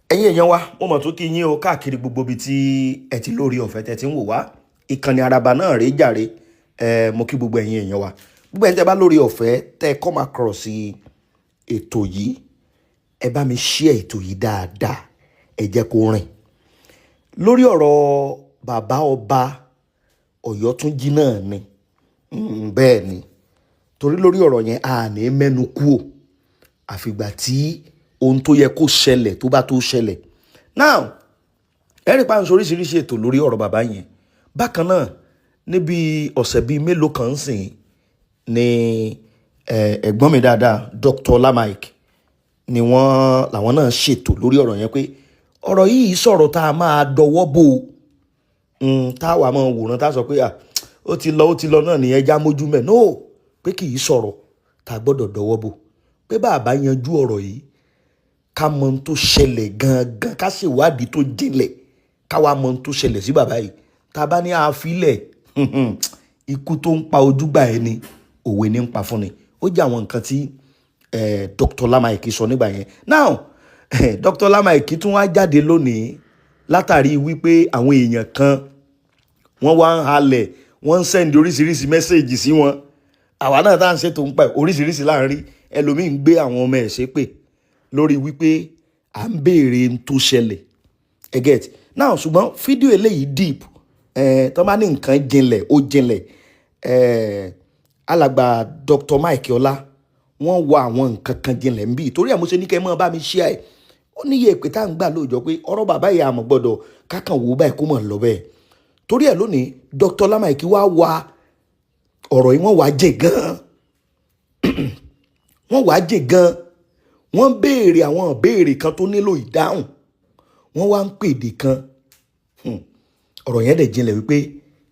Ẹ̀yin èèyàn wa, mo mọ̀ tó kí yín o káàkiri gbogbo ibi tí ẹ ti lórí ọ̀fẹ́ tẹ́ ti ń wò wá. Ìkànnì Àràbà náà rèé jàre. Ẹ mo kí gbogbo ẹ̀yin èèyàn wa, gbogbo ẹ̀yin tẹ́ bá lórí ọ̀fẹ́ tẹ́ come across ètò yìí, ẹ bá mi share ètò yìí dáadáa, ẹ jẹ́ kó rìn. Lórí ọ̀rọ̀ bàbá ọba Ọ̀yọ́túnjí náà ni. Bẹ́ẹ̀ ni, torí lórí ọ̀rọ̀ yẹn, a ní mẹ́nu kúò àfìgbà tí ohun tó yẹ kó ṣẹlẹ̀ tó bá tó ṣẹlẹ̀. Now, ẹ rí pa ń sọ oríṣiríṣi ètò lórí ọ̀rọ̀ bàbá yẹn. Bákan náà, níbi ọ̀sẹ̀ bíi mélòó kan sìn ni ẹ̀gbọ́n mi dáadáa, Dr. Lamike, ni wọ́n làwọn náà ṣètò lórí ọ̀rọ̀ yẹn pé ọ̀rọ̀ yìí sọ̀rọ̀ tá a máa dọwọ́ bò ó, táwa máa wòran, tá a sọ pé ó ti lọ, ó ti lọ náà nìyẹn, já mójú mẹ́. No, pé kì í sọ̀rọ̀ tá a gbọ́dọ̀ dọwọ́ bò, pé bàbá yanjú ọ̀rọ̀ yìí, ká mọ ohun tó ṣẹlẹ̀ gangan, ká ṣèwádìí tó jinlẹ̀, ká wá mọ ohun tó ṣẹlẹ̀ sí bàbá yìí. Tá a bá ní àfilẹ̀, ikú tó ń pa ojúgbà ẹni, òwe ní ń pa fún ni. Ó jẹ́ àwọn nǹkan tí Dr. Lamike sọ nígbà yẹn. Now, Dr. Lamike tún wá jáde lónìí látàrí wípé àwọn èèyàn kan, wọ́n wá ń halẹ̀, wọ́n ń send oríṣiríṣi message sí wọn. Àwa náà tá à ń ṣètò ń pẹ́ oríṣiríṣi láàrin, ẹlòmíín ń gbé àwọn ọmọ ẹ̀ ṣépè lórí wípé à ń béèrè n tó ṣẹlẹ̀. Ẹ get now. Ṣùgbọ́n fídíò eléyìí deep ẹ̀, tó bá ní nǹkan jinlẹ̀, ó jinlẹ̀. Ẹ̀, alàgbà Dr. Mike Ọlá, wọ́n wá àwọn nǹkan kan jinlẹ̀ ń bí. Torí ẹ̀ mo ṣe ní kẹ́ ẹ mọ́ bá mi share ẹ̀. Ó níye èpè tá à ń gbà lóòjọ́ pé ọ̀rọ̀ bàbá yìí, àmọ́ gbọ́dọ̀ kákan wò báyìí kó mọ̀ lọ bẹ́ẹ̀. Torí ẹ̀ lónìí, Dr. Lamike wá wá ọ̀rọ̀ yìí, wọ́n wá jìn gan-an, wọ́n wá jìn gan-an. Wọ́n béèrè àwọn ìbéèrè kan tó nílò ìdáhùn. Wọ́n wá ń pèdè kan. Ọ̀rọ̀ yẹn dẹ̀ jinlẹ̀ wípé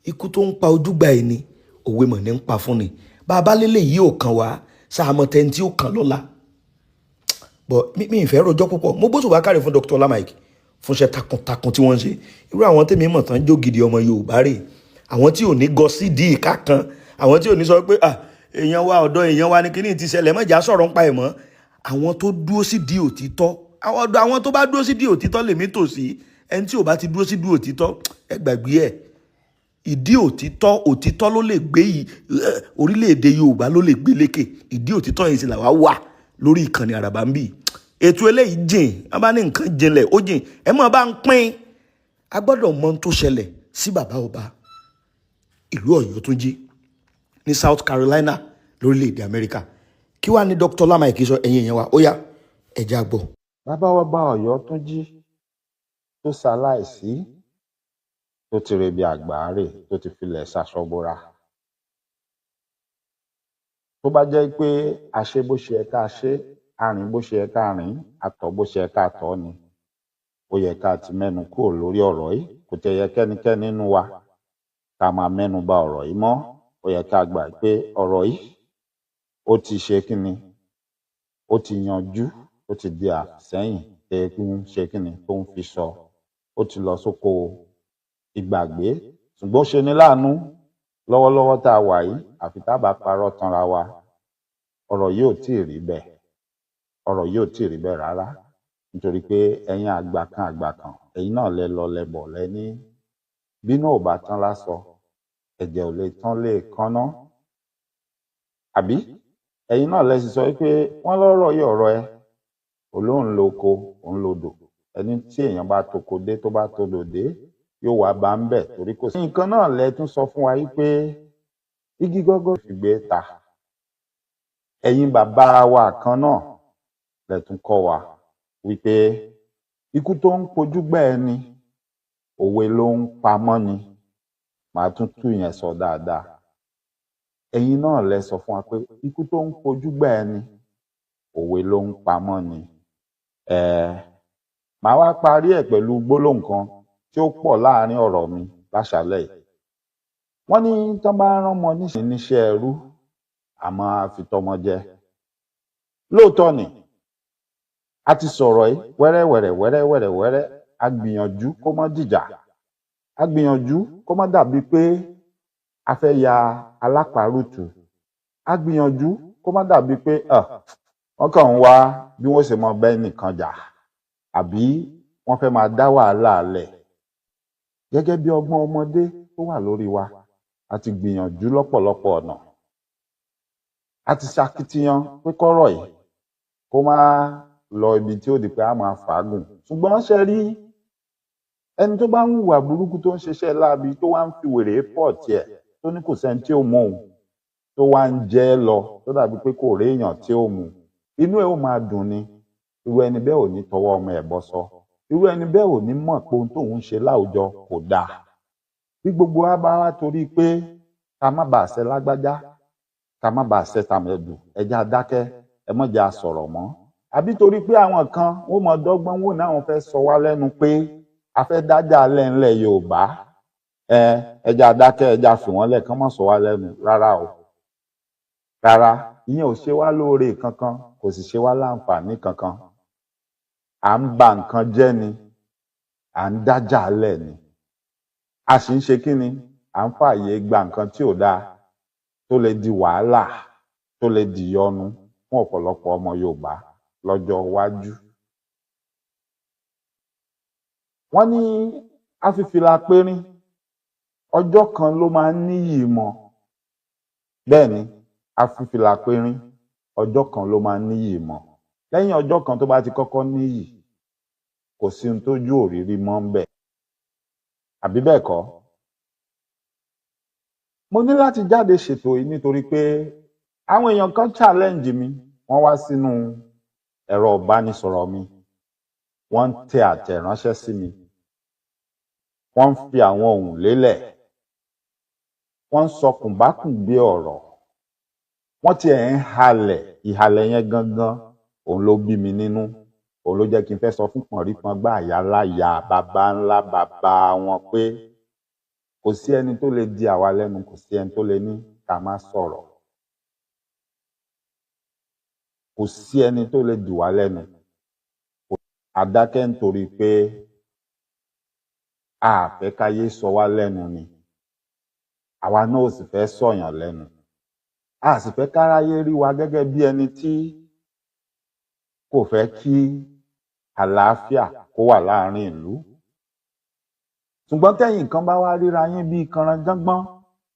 ikú tó ń pa ojúgbà ẹni, òwe mọ̀ ní ń pa fún ni. Bàbá lélẹ̀ yìí ò kàn wá sáàmọ̀ tẹ́ni tí ó kàn lọ́la bọ̀. Mi ìfẹ́ rojọ́ púpọ̀. Mo gbóṣùbà káre fún Dr. Lamike fún iṣẹ́ takuntakun tí wọ́n ń ṣe. Irú àwọn tèmi mọ̀ tán jó gidi ọmọ Yorùbá rè, àwọn tí ò ní gọ sídìí ìka kan, àwọn tí ò ní sọ pé, "Ah, èèyàn wa, ọ̀dọ́ èèyàn wa ní kíní ti ṣẹlẹ̀, mọ̀já sọ̀rọ̀ ń pa ẹ̀ mọ́." Àwọn tó dúró sídìí òtítọ́, àwọn ọ̀dọ́, àwọn tó bá dúró sídìí òtítọ́ lèmi tò sí. Ẹni tí ò bá ti dúró sídìí òtítọ́, ẹ gbàgbé ẹ̀. Ìdí òtítọ́, òtítọ́ ló lè gbé orílẹ̀-èdè Yorùbá, ló lè gbé lékè. Ìdí òtítọ́ yìí sì làwa wà lórí ìkànnì Àràbà ń bì. Ètò eléyìí jìn. Wọ́n bá ní nǹkan jinlẹ̀, ó jìn. Ẹ mọ̀ bá ń pín. A gbọ́dọ̀ mọ ohun tó ṣẹlẹ̀ sí bàbá ọba ìlú Ọ̀yọ́túnjí ní South Carolina lórílẹ̀-èdè Amẹ́ríkà. Kí wàá ní Dr. Lamike sọ? Ẹ̀yin èèyàn wa, ó yá, ẹ jẹ́ á gbọ́. Bàbá ọba Ọ̀yọ́túnjí tó ṣaláìsí, tó ti rebi àgbáre, tó ti filẹ̀ ṣaṣọ bora, tó bá jẹ́ pé a ṣe bó ṣe yẹ ká ṣe, a rìn bó ṣe yẹ ká rìn, a tọ̀ bó ṣe yẹ ká tọ̀ ni, ó yẹ ká ti mẹ́nu kúrò lórí ọ̀rọ̀ yìí. Kò tẹ̀ yẹ kẹ́nikẹ́ni nínú wa ká máa mẹ́nu bà ọ̀rọ̀ yìí mọ́. Ó yẹ ká gbà pé ọ̀rọ̀ yìí, ó ti ṣe kínni, ó ti yanjú, ó ti di àfìsẹ́yìn tẹ́ẹ̀kún ṣe kínni tó ń fi sọ, ó ti lọ sóko ìgbàgbé. Ṣùgbọ́n ó ṣe ní láàánú, lọ́wọ́lọ́wọ́ tá a wà yìí, àfi tá a bá parọ́ tanra wa, ọ̀rọ̀ yìí ò tí ì rí bẹ́ẹ̀. Ọ̀rọ̀ yìí ò tí ì rí bẹ́ẹ̀ rárá, nítorí pé ẹ̀yin àgbà kan, àgbà kan, ẹ̀yin náà lẹ lọ lẹ bọ̀, lẹ ní bínú ò bá tán lásọ, ẹ̀jẹ̀ ò lè tán lè kánná, àbí? Ẹ̀yin náà lẹ sì sọ pé wọ́n lọ́rọ̀ yìí, ọ̀rọ̀ ẹ olóhùn lóko òun lodò, ẹni tí èèyàn bá toko dé, tó bá todò dé, yóò wá bá ń bẹ̀, torí kò sí. Nǹkan náà lẹ tún sọ fún wa yìí pé igi gọ́gọ́ fi gbé ta. Ẹ̀yin bàbá wa kan náà lẹ tún kọ́ wa wípé ikú tó ń pojúgbà ẹni, òwe ló ń pamọ́ ni. Màá tún tú yẹn sọ dáadáa. Ẹ̀yin náà lẹ sọ fún wa pé ikú tó ń pojúgbà ẹni, òwe ló ń pamọ́ ni. Màá wá parí ẹ̀ pẹ̀lú gbólóhùn kan tí ó pọ̀ láàrin ọ̀rọ̀ mi láṣálẹ́ yìí. Wọ́n ní tán bá ránmọ níṣẹ́ ẹrú, àmọ́ á fi tọmọ jẹ. Lóòótọ́ ni a ti sọ̀rọ̀ yìí wẹ́rẹ́wẹ̀rẹ̀ wẹ́rẹ́wẹ̀rẹ̀ wẹ́rẹ́. A gbìyànjú kó má dìjà, a gbìyànjú kó má dàbí pé a fẹ́ ya alápàárùtù, a gbìyànjú kó má dàbí pé wọ́n kàn ń wá bí wọ́n ṣe mọ bẹ́ẹ̀ nìkan jà àbí. Wọ́n fẹ́ máa dá wàhálà lẹ̀. Gẹ́gẹ́ bí ọgbọ́n ọmọdé tó wà lórí wa, a ti gbìyànjú lọ́pọ̀lọpọ̀ ọ̀nà, a ti ṣakitiyan pé kọ́rọ̀ yìí kó má lọ ibi tí ó di pé a máa fàágùn. Ṣùgbọ́n ṣe rí ẹni tó bá ń hùwà burúkú, tó ń ṣiṣẹ́ láabi, tó wá ń fi wèrè pọ̀ tiẹ̀, tó ní kò sẹ́ni tí ó mú òun, tó wá ń jẹ́ lọ, tó dàbí pé kò réèyàn tí ó mú, inú ẹ̀ ó máa dùn ni. Irú ẹni bẹ́ẹ̀ ò ní tọwọ́ ọmọ ẹ̀ bọ́ sọ. Irú ẹni bẹ́ẹ̀ ò ní mọ̀ pé ohun tóun ń ṣe láwùjọ kò dáa. Bí gbogbo wa bá wá torí pé ká má bàa ṣe lágbájá, ká má bàa ṣe tàmẹ̀dù, ẹja dákẹ́, ẹ má jẹ́ a sọ̀rọ̀ mọ́, àbí torí pé àwọn kan wọ́n mọ dọ́gbọ́n wò náà, wọ́n fẹ́ sọ wá lẹ́nu pé a fẹ́ dájà lẹ́ńlẹ̀ Yorùbá, ẹ ẹja dákẹ́, ẹja fi wọ́n lẹ̀ kán má sọ wá lẹ́nu. Rárá o, rárá, ìyẹn ò ṣe wá lóore kankan, kò sì ṣe wá láǹfààní kankan. À ń ba nǹkan jẹ́ ni, à ń dájà lẹ̀ ni, a sì ń ṣe kí ni, à ń fààyè gba nǹkan tí ò dáa, tó lè di wàhálà, tó lè di ìyọnu fún ọ̀pọ̀lọpọ̀ ọmọ Yorùbá lọ́jọ́ iwájú. Wọ́n ní afífìlà pérín, ọjọ́ kan ló máa ń níyì mọ́. Bẹ́ẹ̀ ni, afífìlà pérín, ọjọ́ kan ló máa ń níyì mọ́. Lẹ́yìn ọjọ́ kan tó bá ti kọ́kọ́ níyì, kò sí ohun tójú òrírí mọ́ ń bẹ̀. Àbí bẹ́ẹ̀ kọ́? Mo ní láti jáde ṣètò yìí nítorí pé àwọn èèyàn kan challenge mi. Wọ́n wá sínú ẹ̀rọ ìbánisọ̀rọ̀ mi, wọ́n ń tẹ àtẹ̀ránṣẹ́ sí mi, wọ́n ń fi àwọn ohùn lélẹ̀, wọ́n ń sọ kùnbákùngbé ọ̀rọ̀, wọ́n tiẹ̀ ń halẹ̀. Ìhalẹ̀ yẹn gangan òun ló bí mi nínú, òun ló jẹ́ kí n fẹ́ sọ fún pọ̀nrípọ̀ngbà àyáláyà bàbá ńlá bàbá wọn pé kò sí ẹni tó lè di àwa lẹ́nu, kò sí ẹni tó lè ní ká má sọ̀rọ̀, kò sí ẹni tó lè dì wá lẹ́nu. Àdákẹ́ nítorí pé a fẹ́ káyé sọ wá lẹ́nu ni, àwa náà ò sì fẹ́ sọ̀yàn lẹ́nu, a sì fẹ́ káráyé rí wa gẹ́gẹ́ bí ẹni tí kò fẹ́ kí àlàáfíà kó wà láàrin ìlú. Ṣùgbọ́n tẹ́yìn kan bá wá ríra yín bíi kanranjágbọ́n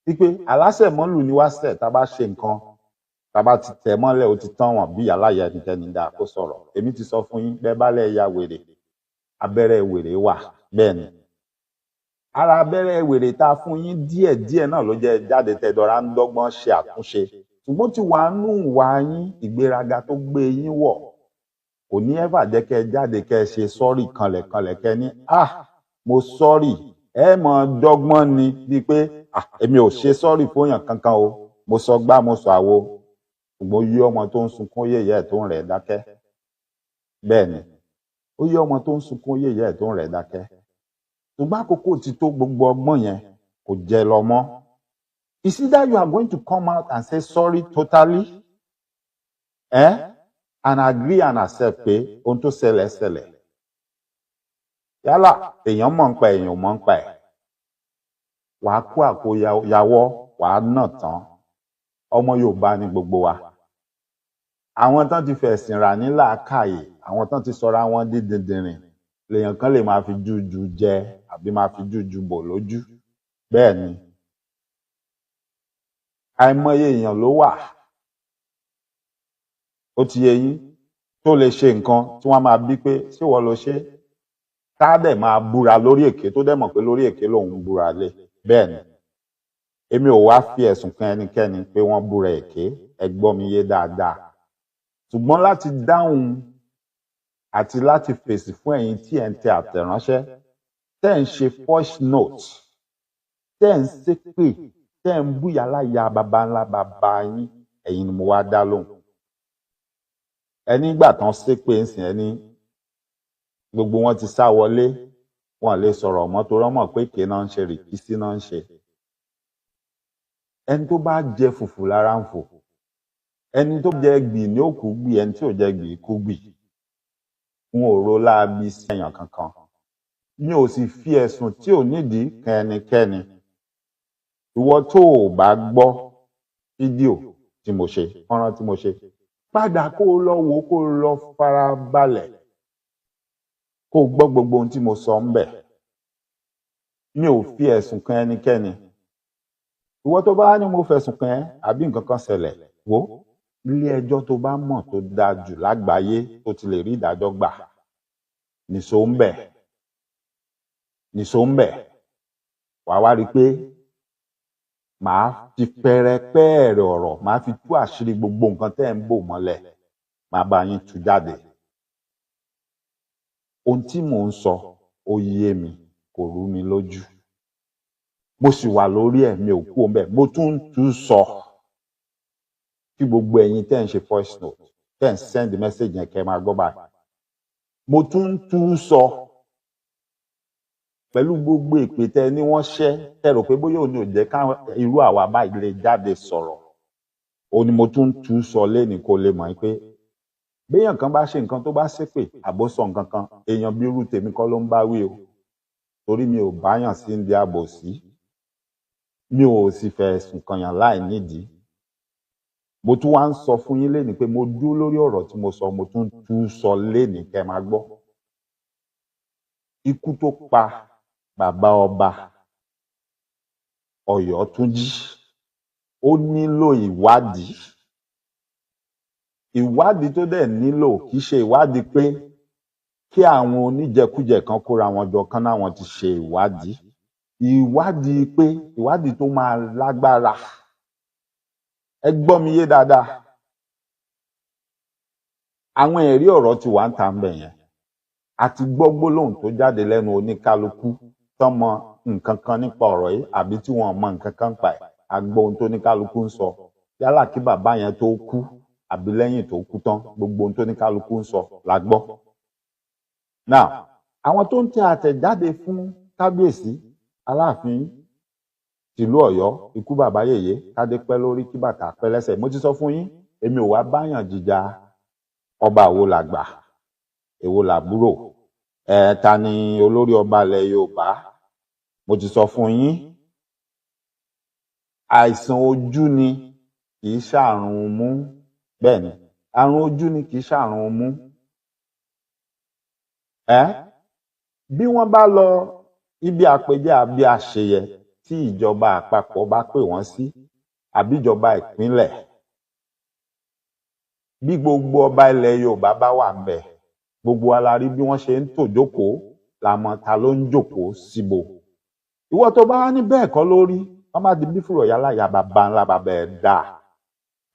wípé aláṣẹ̀mọ́lù ni wá sẹ̀, tá a bá ṣe nǹkan, tá a bá ti tẹ̀ mọ́lẹ̀, ó ti tán, wọ́n bí aláya ẹnikẹ́ni dáa kó sọ̀rọ̀. Èmi ti sọ fún yín, bẹ́ẹ̀ bá lẹ̀ ya wèrè, abẹ́rẹ́ wèrè wà. Bẹ́ẹ̀ ni, ara abẹ́rẹ́ wèrè tá a fún yín díẹ̀díẹ̀ náà ló jẹ́ jáde tẹ̀dọ̀ra ń dọ́gbọ́n ṣe àtúnṣe. Ṣùgbọ́n tí wàá nù wá yín, ìgbéraga tó gbé yín wọ̀ kò ní ẹ́fà jẹ́ kẹ́ ẹ jáde kẹ́ ẹ ṣe sọ́ọ̀rì kanlẹ̀kanlẹ̀, kẹ́ ẹ ní ah, mo sọ́ọ̀rì. Ẹ mọ̀ dọ́gbọ́n ni bíi pé ah, èmi ò ṣe sọ́ọ̀rì fóyàn kankan o, mo sọ gbá, mo sọ àwo. Ṣùgbọ́n ó yí ọmọ tó ń sunkún yẹ̀yẹ́ ẹ̀ tó ń rẹ̀ dákẹ́. Bẹ́ẹ̀ ni, ó yí ọmọ tó ń sunkún yẹ̀yẹ́ ẹ̀ tó ń rẹ̀ dákẹ́. Ṣùgbọ́n àkókò ti tó, gbogbo ọgbọ́n yẹn kò jẹ lọ mọ́. It's either you are going to come out and say sorry totally, eh, and agree and accept pé ohun tó ṣẹlẹ̀ ṣẹlẹ̀, yálà èèyàn mọ̀ ń pa, èèyàn ò mọ̀ ń pa ẹ̀, wàá kó àpò yàwọ́, wàá nà tán. Ọmọ Yorùbá ni gbogbo wa. Àwọn tán ti fẹ̀sìn rà ní làákàyè, àwọn tán ti sọra wọn di dìndìnrìn lèèyàn kan lè máa fi jújú jẹ àbí máa fi jújú bò lójú. Bẹ́ẹ̀ ni, àìmọye èèyàn ló wà, ó ti yé yín, tó lè ṣe nǹkan tí wọ́n máa bí pé ṣé wọ́n ló ṣe, tá a dẹ̀ máa búra lórí èké, tó dẹ̀ mọ̀ pé lórí èké lòun ń búra lé. Bẹ́ẹ̀ ni, èmi ò wá fi ẹ̀sùn kan ẹnikẹ́ni pé wọ́n búra èké, ẹ gbọ́ mi yé dáadáa. Ṣùgbọ́n láti dáhùn àti láti fèsì fún ẹ̀yin tí ẹ̀ ń tẹ àtẹ̀ránṣẹ́, tẹ́ ẹ̀ ń ṣe voice note, tẹ́ ẹ̀ ń ṣépè, tẹ́ ẹ̀ ń búyà láyà baba ńlá baba yín, ẹ̀yin ni mo wá dá lóhùn. Ẹni gbà tán ṣépè ń sìn, ẹni gbogbo wọn ti sá wọlé, wọn lè sọ̀rọ̀ mọ́ tó rọ́mọ̀ pé èké náà ń ṣe, rìkísí náà ń ṣe. Ẹni tó bá jẹ fùfù lára ń fò, ẹni tó jẹ gbì ní òkú gbì, ẹni tí ò jẹ gbì kú gbì. N ò ro láabi sí èèyàn kankan, mi ò sì fi ẹ̀sùn tí ò nídìí kan ẹnikẹ́ni. Ìwọ tó o bá gbọ́ fídíò tí mo ṣe, fọ́nrán tí mo ṣe, padà kó o lọ wò ó, kó o lọ fara balẹ̀. Kó o gbọ́ gbogbo ohun tí mo sọ ń bẹ̀. Mi ò fi ẹ̀sùn kan ẹnikẹ́ni. Ìwọ tó bá ní mo fẹ̀sùn kàn ẹ́ àbí nǹkan kan ṣẹlẹ̀, wò ilé ẹjọ́ tó bá mọ̀ tó dáa jù lágbàáyé tó ti lè rí ìdájọ́ gbà, nìṣó ń bẹ̀, nìṣó ń bẹ̀. Wàá wá rí i pé màá fi pẹrẹpẹẹrẹ ọ̀rọ̀, màá fi tú àṣírí gbogbo nǹkan tẹ́ ẹ̀ ń bò mọ́lẹ̀, màá bá yín tú jáde. Ohun tí mò ń sọ ó yé mi, kò rú mi lójú. Mo sì wà lórí ẹ̀, mi ò kúrò ńbẹ̀. Mo tún ń tú sọ kí gbogbo ẹ̀yin tẹ́ ń ṣe voice note, tẹ́ ń send message yẹn, kẹ́ ẹ máa gbọ́ báyìí. Mo tún ń tú sọ pẹ̀lú gbogbo èpè tẹ́ ní wọ́n ṣẹ́, tẹ́ rò pé bóyá òun ni ò jẹ́ ká irú àwa báyìí lè jáde sọ̀rọ̀. Òun ni mo tún ń tú sọ lénìí kó lè mọ̀ pé béèyàn kan bá ṣe nǹkan, tó bá ṣépè àbó sọ nǹkan kan, èèyàn bí irú tèmi kọ́ ló ń bá wí o, torí mi ò báyàn sí ń di àbòsí, mi ò sì fẹ̀sùn kànyàn láì nídìí. Mo tún wá ń sọ fún yín lénìí pé mo dúró lórí ọ̀rọ̀ tí mo sọ. Mo tún tú sọ lénìí kẹ́ ẹ máa gbọ́. Ikú tó pa bàbá ọba Ọ̀yọ́túnjí, ó nílò ìwádìí. Ìwádìí tó dẹ̀ nílò, kì í ṣe ìwádìí pé kí àwọn oníjẹkújẹ kan kóra wọn jọ kán náwọn ti ṣe ìwádìí. Ìwádìí pé ìwádìí tó máa lágbára. Ẹ gbọ́ mi yé dáadáa. Àwọn ẹ̀rí ọ̀rọ̀ ti wà ń ta ń bẹ̀ yẹn. A ti gbọ́ gbólóhùn tó jáde lẹ́nu oníkálukú tán mọ nǹkan kan nípa ọ̀rọ̀ yìí àbí tí wọ́n mọ nǹkan kan pa ẹ̀. A gbọ́ ohun tó oníkálukú ń sọ, yálà kí bàbá yẹn tó kú àbí lẹ́yìn tó kú tán. Gbogbo ohun tó oníkálukú ń sọ la gbọ́. Now, àwọn tó ń tẹ àtẹ̀jáde fún kábíyèsí Aláàfin tìlú Ọ̀yọ́, ikú bàbá yèyé, kádé pẹ́ lórí, kí bàtà pẹ́ lẹ́sẹ̀. Mo ti sọ fún yín, èmi ò wá báyàn jìjà ọba. Wo làgbà, èwo làbúrò, ẹ ta ni olórí ọba ilẹ̀ Yorùbá? Mo ti sọ fún yín, àìsàn ojú ni, kì í ṣàrùn mú. Bẹ́ẹ̀ ni, àrùn ojú ni, kì í ṣàrùn mú. Ẹ bí wọ́n bá lọ ibi àpèjẹ àbí àṣeyẹ tí ìjọba àpapọ̀ bá pè wọ́n sí àbí ìjọba ìpínlẹ̀, bí gbogbo ọba ilẹ̀ Yorùbá bá wà ńbẹ̀, gbogbo wa la rí bí wọ́n ṣe ń tò jókòó, la mọ̀ ta ló ń jókòó síbo. Ìwọ tó bá wá ní bẹ́ẹ̀ kọ́ lórí, wọ́n bá di bí fúrọ̀ yálà ya bàbá ńlá bàbá ẹ̀ dáa,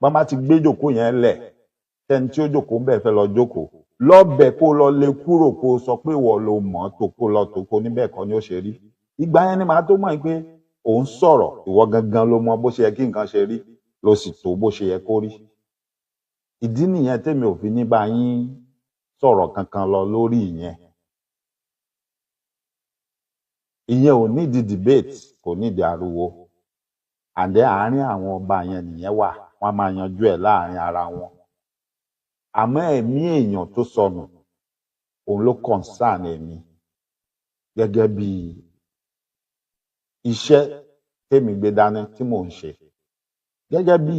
wọ́n bá ti gbé jókòó yẹn lẹ̀, tẹni tí ó jókòó ń bẹ̀ fẹ́ lọ jókòó lọ́bẹ̀, kó lọ lé kúrò, kó sọ pé ìwọ ló mọ̀ tó kó lọ tó kó níbẹ̀ kọ́ ni ó ṣe rí. Ìgbà yẹn ni màá tó mọ̀ pé òun sọ̀rọ̀. Ìwọ gangan ló mọ bó ṣe yẹ kí nǹkan ṣe rí, ló sì tó bó ṣe yẹ kó rí. Ìdí nìyẹn tèmi ò fi ní bá yín sọ̀rọ̀ kankan lọ lórí ìyẹn. Ìyẹn ò nídìí debate, kò nídìí ariwo. Àǹdẹ àárín àwọn ọba yẹn nìyẹn wà, wọn máa yanjú ẹ̀ láàrin ara wọn. Àmọ́ ẹ̀mí èèyàn tó sọnù, òun ló concern èmi gẹ́gẹ́ bí iṣẹ́ tèmi gbé dání tí mò ń ṣe, gẹ́gẹ́ bí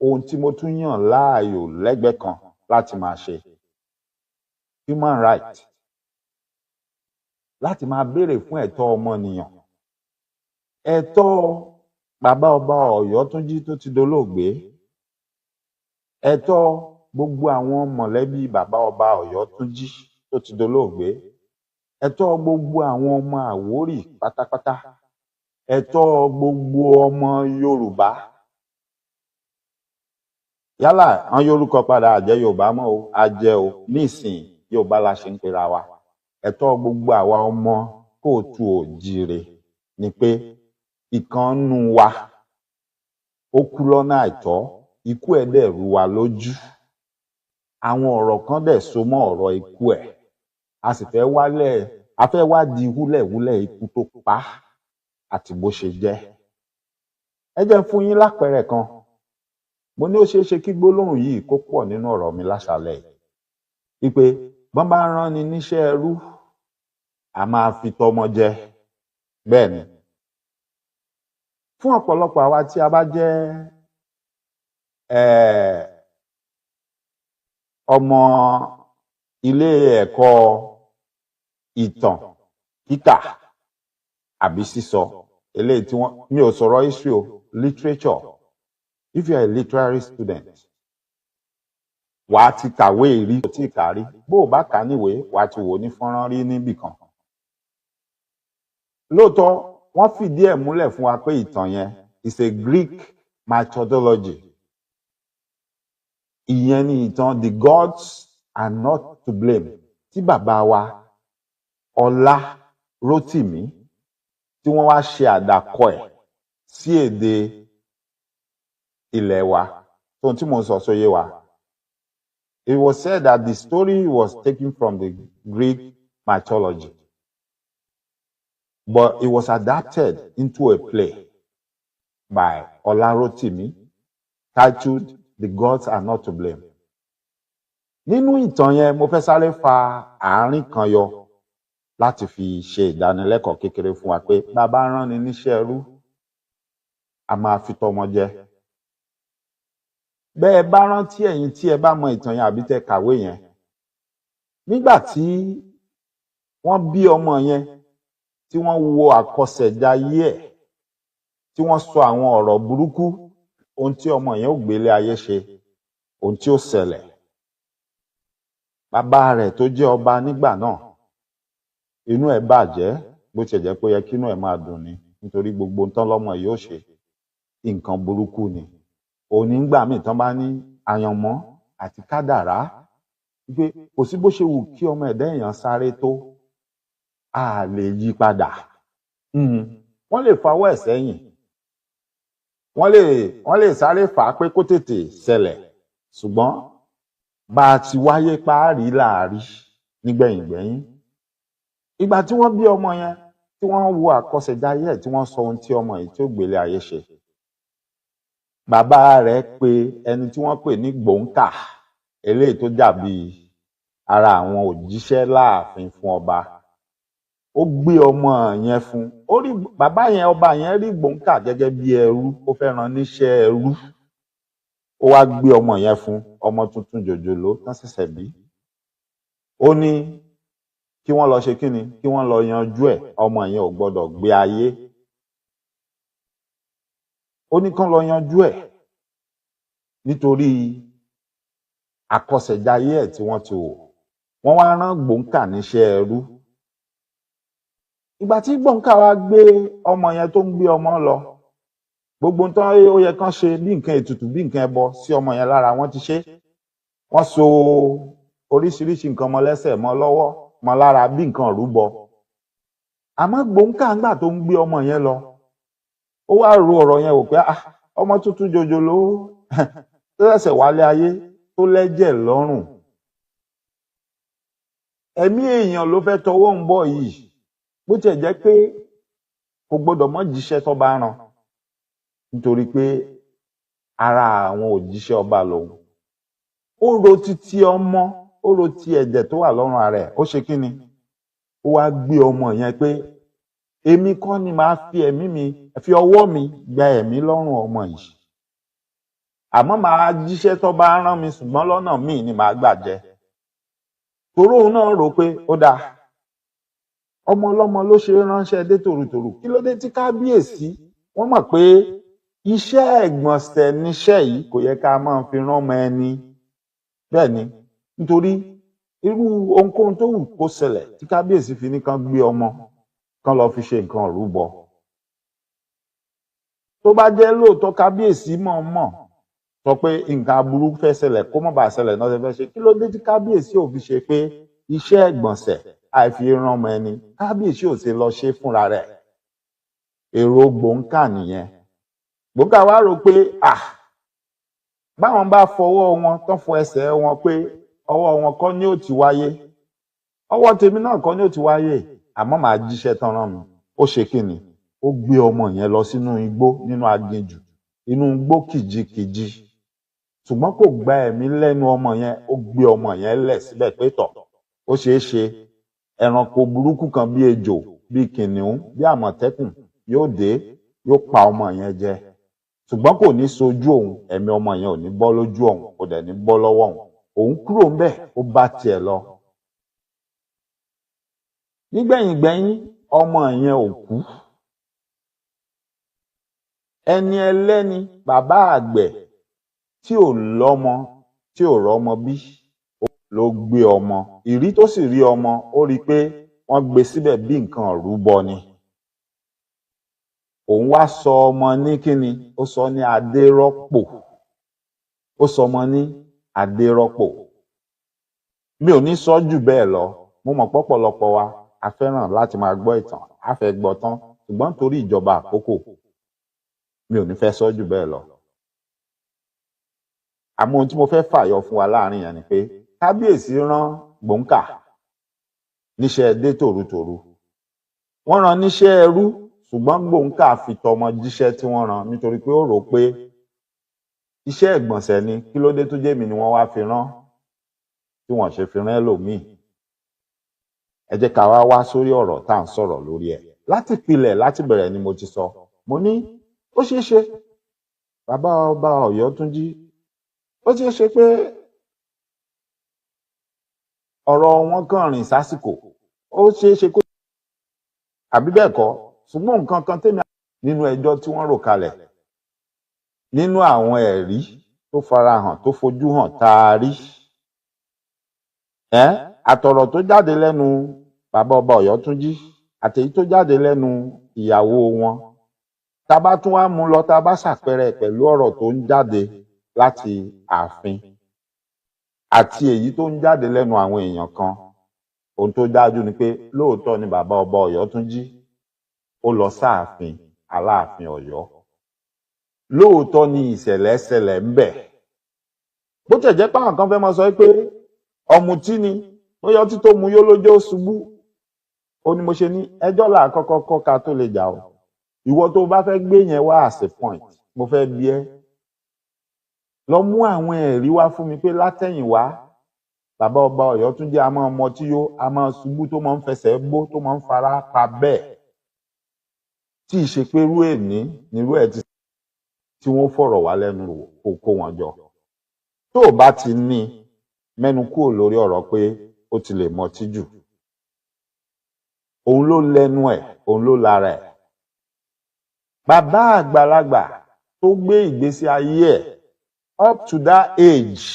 ohun tí mo tún yàn láàyò lẹ́gbẹ̀ẹ́ kan láti máa ṣe, human right, láti máa béèrè fún ẹ̀tọ́ ọmọnìyàn, ẹ̀tọ́ bàbá ọba Ọ̀yọ́túnjí tó ti dolóògbé, ẹ̀tọ́ gbogbo àwọn mọ̀lẹ́bí bàbá ọba Ọ̀yọ́túnjí tó ti dolóògbé, ẹ̀tọ́ gbogbo àwọn ọmọ Àwórì pátápátá, ẹ̀tọ́ gbogbo ọmọ Yorùbá. Yálà àwọn yorùkọ padà àjẹ́ Yorùbá mọ́ o, àjẹ́ o, nísìnyí Yorùbá la ṣe ń pera wa. Ẹ̀tọ́ gbogbo àwa ọmọ kóòtù òjíire ni pé ìkànnù wa ó kú lọ́nà àìtọ́, ikú ẹ̀ dẹ̀ rú wa lójú. Àwọn ọ̀rọ̀ kan dẹ̀ so mọ́ ọ̀rọ̀ ikú ẹ̀, a sì fẹ́ wálẹ̀, a fẹ́ wádìí húlẹ̀húlẹ̀ ikú tó pa á àti bó ṣe jẹ́. Ẹ jẹ́ n fún yín lápẹẹrẹ kan. Mo ní ó ṣeé ṣe kí gbólóhùn yìí kó pọ̀ nínú ọ̀rọ̀ mi láṣálẹ́ yìí, wípé bọ́n bá rán ni níṣẹ́ ẹrú, a máa fi tọmọ jẹ. Bẹ́ẹ̀ ni, fún ọ̀pọ̀lọpọ̀ àwa tí a bá jẹ́ ọmọ ilé ẹ̀kọ́ Ìtàn kíkà àbí sísọ eléyìí tí wọ́n, mi ò sọ̀rọ̀ history o, literature. If you are a literary student, wàá ti kàwé rí, kò tí ì kà rí. Bó o bá kà á níwèé, wàá ti wò ó ní fọ́nrán rí níbì kan. Lóòótọ́, wọ́n fìdí ẹ̀ múlẹ̀ fún wa pé ìtàn yẹn is a Greek mythology. Ìyẹn ni ìtàn The Gods Are Not to Blame tí bàbá wa Ọlá Rótìmí tí wọ́n wá ṣe àdàkọ ẹ̀ sí èdè ilẹ̀ wa. Tóun tí mò ń sọ sóyè wa. It was said that the story was taken from the Greek mythology, but it was adapted into a play by Ọlá Rótìmí titled The Gods Are Not to Blame. Nínú ìtàn yẹn, mo fẹ́ sáré fa àárín kan yọ láti fi ṣe ìdánilẹ́kọ̀ọ́ kékeré fún wa pé bàbá rán ni níṣẹ́ ẹrú, a máa fi tọmọ jẹ. Bẹ́ẹ̀ bá rántí, ẹ̀yin tí ẹ bá mọ ìtàn yẹn àbí tẹ́ kàwé yẹn, nígbà tí wọ́n bí ọmọ yẹn, tí wọ́n wo àkọsẹ̀jayé ẹ̀, tí wọ́n sọ àwọn ọ̀rọ̀ burúkú, ohun tí ọmọ yẹn ó gbélé ayé ṣe, ohun tí ó ṣẹlẹ̀, bàbá rẹ̀ tó jẹ́ ọba nígbà náà, inú ẹ̀ bàjẹ́. Bó tiẹ̀ jẹ́ pé ó yẹ kí inú ẹ̀ máa dùn ni, nítorí gbogbo nǹkan lọ́mọ yìí ó ṣe, nǹkan burúkú ni. Òní ńgbà míì tán bá ní àyànmọ́ àti kádàrá, wípé kò sí bó ṣe wù kí ọmọ ẹ̀dá èèyàn sáré tó, a lè yí padà. Wọ́n lè fawọ́ ẹ̀ sẹ́yìn, wọ́n lè sáré fà á pé kó tètè ṣẹlẹ̀, ṣùgbọ́n bá a ti wáyé páàrí láàrí nígbẹ̀yìngbẹ̀yìn. Ìgbà tí wọ́n bí ọmọ yẹn, tí wọ́n wo àkọsẹ̀jayé ẹ̀, tí wọ́n sọ ohun tí ọmọ yìí tí ó gbélé ayé ṣe, bàbá rẹ̀ pe ẹni tí wọ́n pè ní Gbòǹkà, eléyìí tó dàbí ara àwọn òjíṣẹ́ láàfin fún ọba. Ó gbé ọmọ yẹn fún. Ó rí bàbá yẹn, ọba yẹn rí Gbòǹkà gẹ́gẹ́ bí ẹrú, ó fẹ́ rán níṣẹ́ ẹrú. Ó wá gbé ọmọ yẹn fún, ọmọ tuntun jòjòló tán ṣẹ̀ṣẹ̀ bí. Ó ní kí wọ́n lọ ṣe kíni, kí wọ́n lọ yanjú ẹ̀, ọmọ yẹn ò gbọ́dọ̀ gbé ayé. Ó ní kán lọ yanjú ẹ̀ nítorí àkọsẹ̀jayé ẹ̀ tí wọ́n ti wò. Wọ́n wá rán Gbòǹkà níṣẹ́ ẹrú. Ìgbà tí Gbòǹkà wá gbé ọmọ yẹn, tó ń gbé ọmọ lọ, gbogbo nǹkan ó yẹ kán ṣe bí nǹkan ètùtù, bí nǹkan ẹbọ sí ọmọ yẹn lára, wọ́n ti ṣe. Wọ́n so oríṣiríṣi nǹkan mọ́ lẹ́sẹ̀, mọ́ lọ́wọ́, mọ́ lára, bí nǹkan rúbọ. Àmọ́ Gbòǹkà, ńgbà tó ń gbé ọmọ yẹn lọ, ó wá ro ọ̀rọ̀ yẹn wò pé, ah, ọmọ tuntun jòjòló tó ṣẹ̀ṣẹ̀ wálé ayé, tó lẹ́jẹ̀ lọ́rùn, ẹ̀mí èèyàn ló fẹ́ tọwọ́ ń bọ̀ yìí. Bó tiẹ̀ jẹ́ pé kò gbọ́dọ̀ mọ́ jíṣẹ́ tó bá rán, nítorí pé ara àwọn òjíṣẹ́ ọba lòun, ó ro títí ọmọ, ó ro ti ẹ̀jẹ̀ tó wà lọ́rùn ara ẹ̀. Ó ṣe kí ni? Ó wá gbé ọmọ yẹn pé èmi kọ́ ni màá fi ẹ̀mí mi, fi ọwọ́ mi gba ẹ̀mí lọ́rùn ọmọ yìí, àmọ́ màá jíṣẹ́ tó bá rán mi, ṣùgbọ́n lọ́nà míì ni màá gbà jẹ. Torí òun náà rò pé ó dáa, ọmọ ọlọ́mọ ló ṣe ránṣẹ́ dé tòrutòru. Kí ló dé tí kábíyèsí wọ́n mọ̀ pé iṣẹ́ ẹ̀gbọ̀nsẹ̀ níṣẹ́ yìí, kò yẹ ká máa fi rán ọmọ ẹni? Bẹ́ẹ̀ ni, nítorí irú ohunkóhun tó wù kó ṣẹlẹ̀ tí kábíyèsí fi ní kán gbé ọmọ kán lọ fi ṣe nǹkan rúbọ, tó bá jẹ́ lóòótọ́ kábíyèsí mọ̀ọ́mọ̀ sọ pé nǹkan aburú fẹ́ ṣẹlẹ̀, kó má bàa ṣẹlẹ̀ náà ṣe fẹ́ ṣe, kí ló dé tí kábíyèsí ò fi ṣe pé iṣẹ́ ẹ̀gbọ̀nsẹ̀ àìfi rán ọmọ ẹni, kábíyèsí ò ṣe lọ ṣe fúnra rẹ̀? Èrò Gbòǹkà nìyẹn. Gbòǹkà wá rò pé, ah, báwọn bá fọwọ́ wọn tán fọ ẹsẹ̀ wọn pé ọwọ́ wọn kọ́ ni ó ti wáyé, ọwọ́ tèmi náà kọ́ ni ó ti wáyé, àmọ́ màá jíṣẹ́ tán rán mi. Ó ṣe kí ni? Ó gbé ọmọ yẹn lọ sínú igbó, nínú aginjù, inú igbó kìjikìji, ṣùgbọ́n kò gba ẹ̀mí lẹ́nu ọmọ yẹn. Ó gbé ọmọ yẹn lẹ̀ síbẹ̀ pé tọ̀, ó ṣeé ṣe ẹranko burúkú kan bí ejò, bí kìnìún, bí àmọ̀tẹ́kùn yóò dé, yóò pa ọmọ yẹn jẹ, ṣùgbọ́n kò ní sojú òun, ẹ̀mí ọmọ yẹn ò ní bọ́ lójú òun, kò dẹ̀ ní bọ́ lọ́wọ́ òun. Òun kúrò ńbẹ̀, ó bá tiẹ̀ lọ. Nígbẹ̀yìngbẹ̀yìn, ọmọ yẹn ò kú. Ẹni ẹlẹ́ni, bàbá àgbẹ̀ tí ò lọ́mọ, tí ò rọ́mọ bí, ló gbé ọmọ. Ìrí tó sì rí ọmọ, ó rí i pé wọ́n gbé síbẹ̀ bí nǹkan rúbọ ni. Òun wá sọ ọmọ ní kíni? Ó sọ ní Adérọ́pò. Ó sọ ọmọ ní Adérọ́pò. Mi ò ní sọ jù bẹ́ẹ̀ lọ. Mo mọ̀ pọ̀pọ̀lọpọ̀ wa a fẹ́ràn láti máa gbọ́ ìtàn, a fẹ́ gbọ́ tán, ṣùgbọ́n torí ìjọba àkókò, mi ò ní fẹ́ sọ jù bẹ́ẹ̀ lọ. Àmọ́ ohun tí mo fẹ́ fàyọ fún wa láàrin yẹn ni pé kábíyèsí rán Gbòǹkà níṣẹ́ dé tòrutòru. Wọ́n rán níṣẹ́ ẹrú, ṣùgbọ́n Gbòǹkà fi tọmọ jíṣẹ́ tí wọ́n rán, nítorí pé ó rò pé iṣẹ́ ìgbọ̀nsẹ̀ ni. Kí ló dé tó jẹ́ mi ni wọ́n wá fi rán, tí wọ́n ṣe fi rán ẹlòmíì? Ẹ jẹ́ ká wá wá sórí ọ̀rọ̀ tá à ń sọ̀rọ̀ lórí ẹ̀. Láti pilẹ̀, láti bẹ̀rẹ̀ ni mo ti sọ. Mo ní ó ṣeé ṣe bàbá ọba Ọ̀yọ́túnjí, ó ṣeé ṣe pé ọ̀rọ̀ wọn kàn rìn sásìkò, ó ṣeé ṣe kó àbí bẹ́ẹ̀ kọ́. Ṣùgbọ́n nǹkan kan tèmi nínú ẹjọ́ tí wọ́n rò kalẹ̀, nínú àwọn ẹ̀rí tó farahàn, tó fojú hàn tá a rí, ẹ́ àtọ̀rọ̀ tó jáde lẹ́nu bàbá ọba Ọ̀yọ́túnjí àtèyí tó jáde lẹ́nu ìyàwó wọn, tá a bá tún wá mú lọ, tá a bá ṣàpẹẹrẹ pẹ̀lú ọ̀rọ̀ tó ń jáde láti ààfin àti èyí tó ń jáde lẹ́nu àwọn èèyàn kan, ohun tó dájú ni pé lóòótọ́ ni bàbá ọba Ọ̀yọ́túnjí ó lọ sáàfin Aláàfin Ọ̀yọ́. Lóòótọ́ ni ìṣẹ̀lẹ̀ ṣẹlẹ̀ ń bẹ̀. Bó tẹ̀ jẹ́ pé àwọn kan fẹ́ máa sọ pé ọ̀mùtí ni, bóyá ọtí tó mu yó lójó ṣubú. Ó ní mo ṣe ní ẹjọ́ là kọ́kọ́ kọ́ ká tó lè jà o. Ìwọ tó bá fẹ́ gbé yẹn wá as a point, mo fẹ́ bi ẹ́, lọ mú àwọn ẹ̀rí wá fún mi pé látẹ̀yìnwá bàbá ọba Ọ̀yọ́túnjí a máa mọtí yó, a máa ṣubú, tó máa ń fẹsẹ̀ bó, tó máa ń fara pa bẹ́ẹ̀, tí ì ṣe pé irú èní nírú ẹ̀ ti tí wọ́n fọ̀rọ̀ wá lẹ́nu wò, kó kó wọn jọ. Tó o bá ti ní mẹ́nu kúrò lórí ọ̀rọ̀ pé ó ti lè mọtí jù, òun ló lẹ́nu ẹ̀, òun ló lára ẹ̀. Bàbá àgbàlagbà tó gbé ìgbésí ayé ẹ̀ up to that age,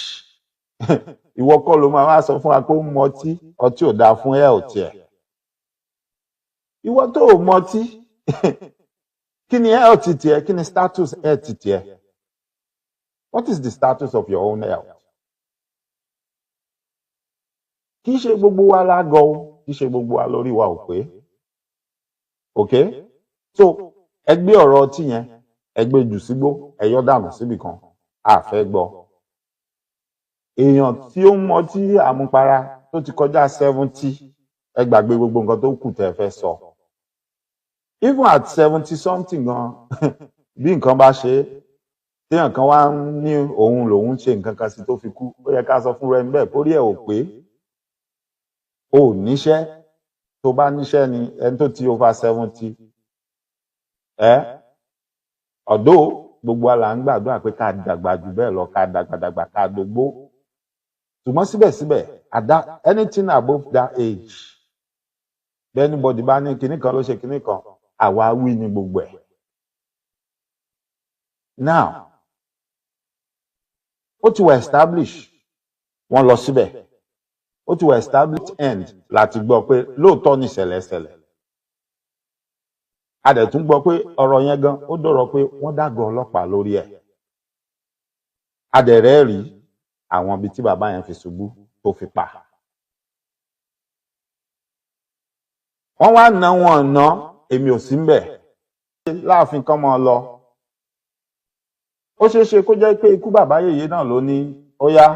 ìwọ kọ́ ló máa wá sọ fún wa pé ó ń mọtí, ọtí ò dáa fún health ẹ̀. Ìwọ tó o mọtí, kí ni health tiẹ̀? Kí ni status health tiẹ̀? What is the status of your own health? Kì í ṣe gbogbo wa la gọ̀ o, kì í ṣe gbogbo wa lórí wa ò pé. Ok, so ẹ gbé ọ̀rọ̀ ọtí yẹn, ẹ gbé jù sígbó, ẹ yọ dànù síbì kan, a fẹ́ gbọ́. Èèyàn tí ó ń mọtí àmupara tó ti kọjá 70, ẹ gbàgbé gbogbo nǹkan tó kù tẹ́ ẹ fẹ́ sọ. Even at 70 something gan, bí nǹkan bá ṣe é, téèyàn kan wá ń ní òun lòun ṣe nǹkan kan sí tó fi kú, ó yẹ ká sọ fún rẹ níbẹ̀ kórí ẹ̀ ò pé. O ò níṣẹ́. Tó bá níṣẹ́ ni ẹni tó ti over 70 ẹ ọ̀dọ́. Gbogbo wa là ń gbàdúrà pé ká dàgbà jù bẹ́ẹ̀ lọ, ká dàgbà dàgbà, ká dógbó. Ṣùgbọ́n síbẹ̀síbẹ̀, at that, anything above that age, bẹ́ẹ̀ anybody bá ní kinní kan ló ṣe kinní kan, àwa wí ni gbogbo ẹ̀. Now ó ti wà establish, wọ́n lọ síbẹ̀, ó ti wà established end láti gbọ́ pé lóòótọ́ ní ìṣẹ̀lẹ̀ ṣẹlẹ̀. A dẹ̀ tún gbọ́ pé ọ̀rọ̀ yẹn gan ó dọ̀rọ̀ pé wọ́n dàgọ̀ ọlọ́pàá lórí ẹ̀. A dẹ̀ rẹ́ẹ̀rí àwọn ibi tí bàbá yẹn fi ṣubú tó fi pa. Wọ́n wá ná wọn ná, èmi ò sí ńbẹ̀ láàfin kan mọ́ ọ lọ. Ó ṣeé ṣe kó jẹ́ pé ikú bàbá yèyé náà ló ní ó yá,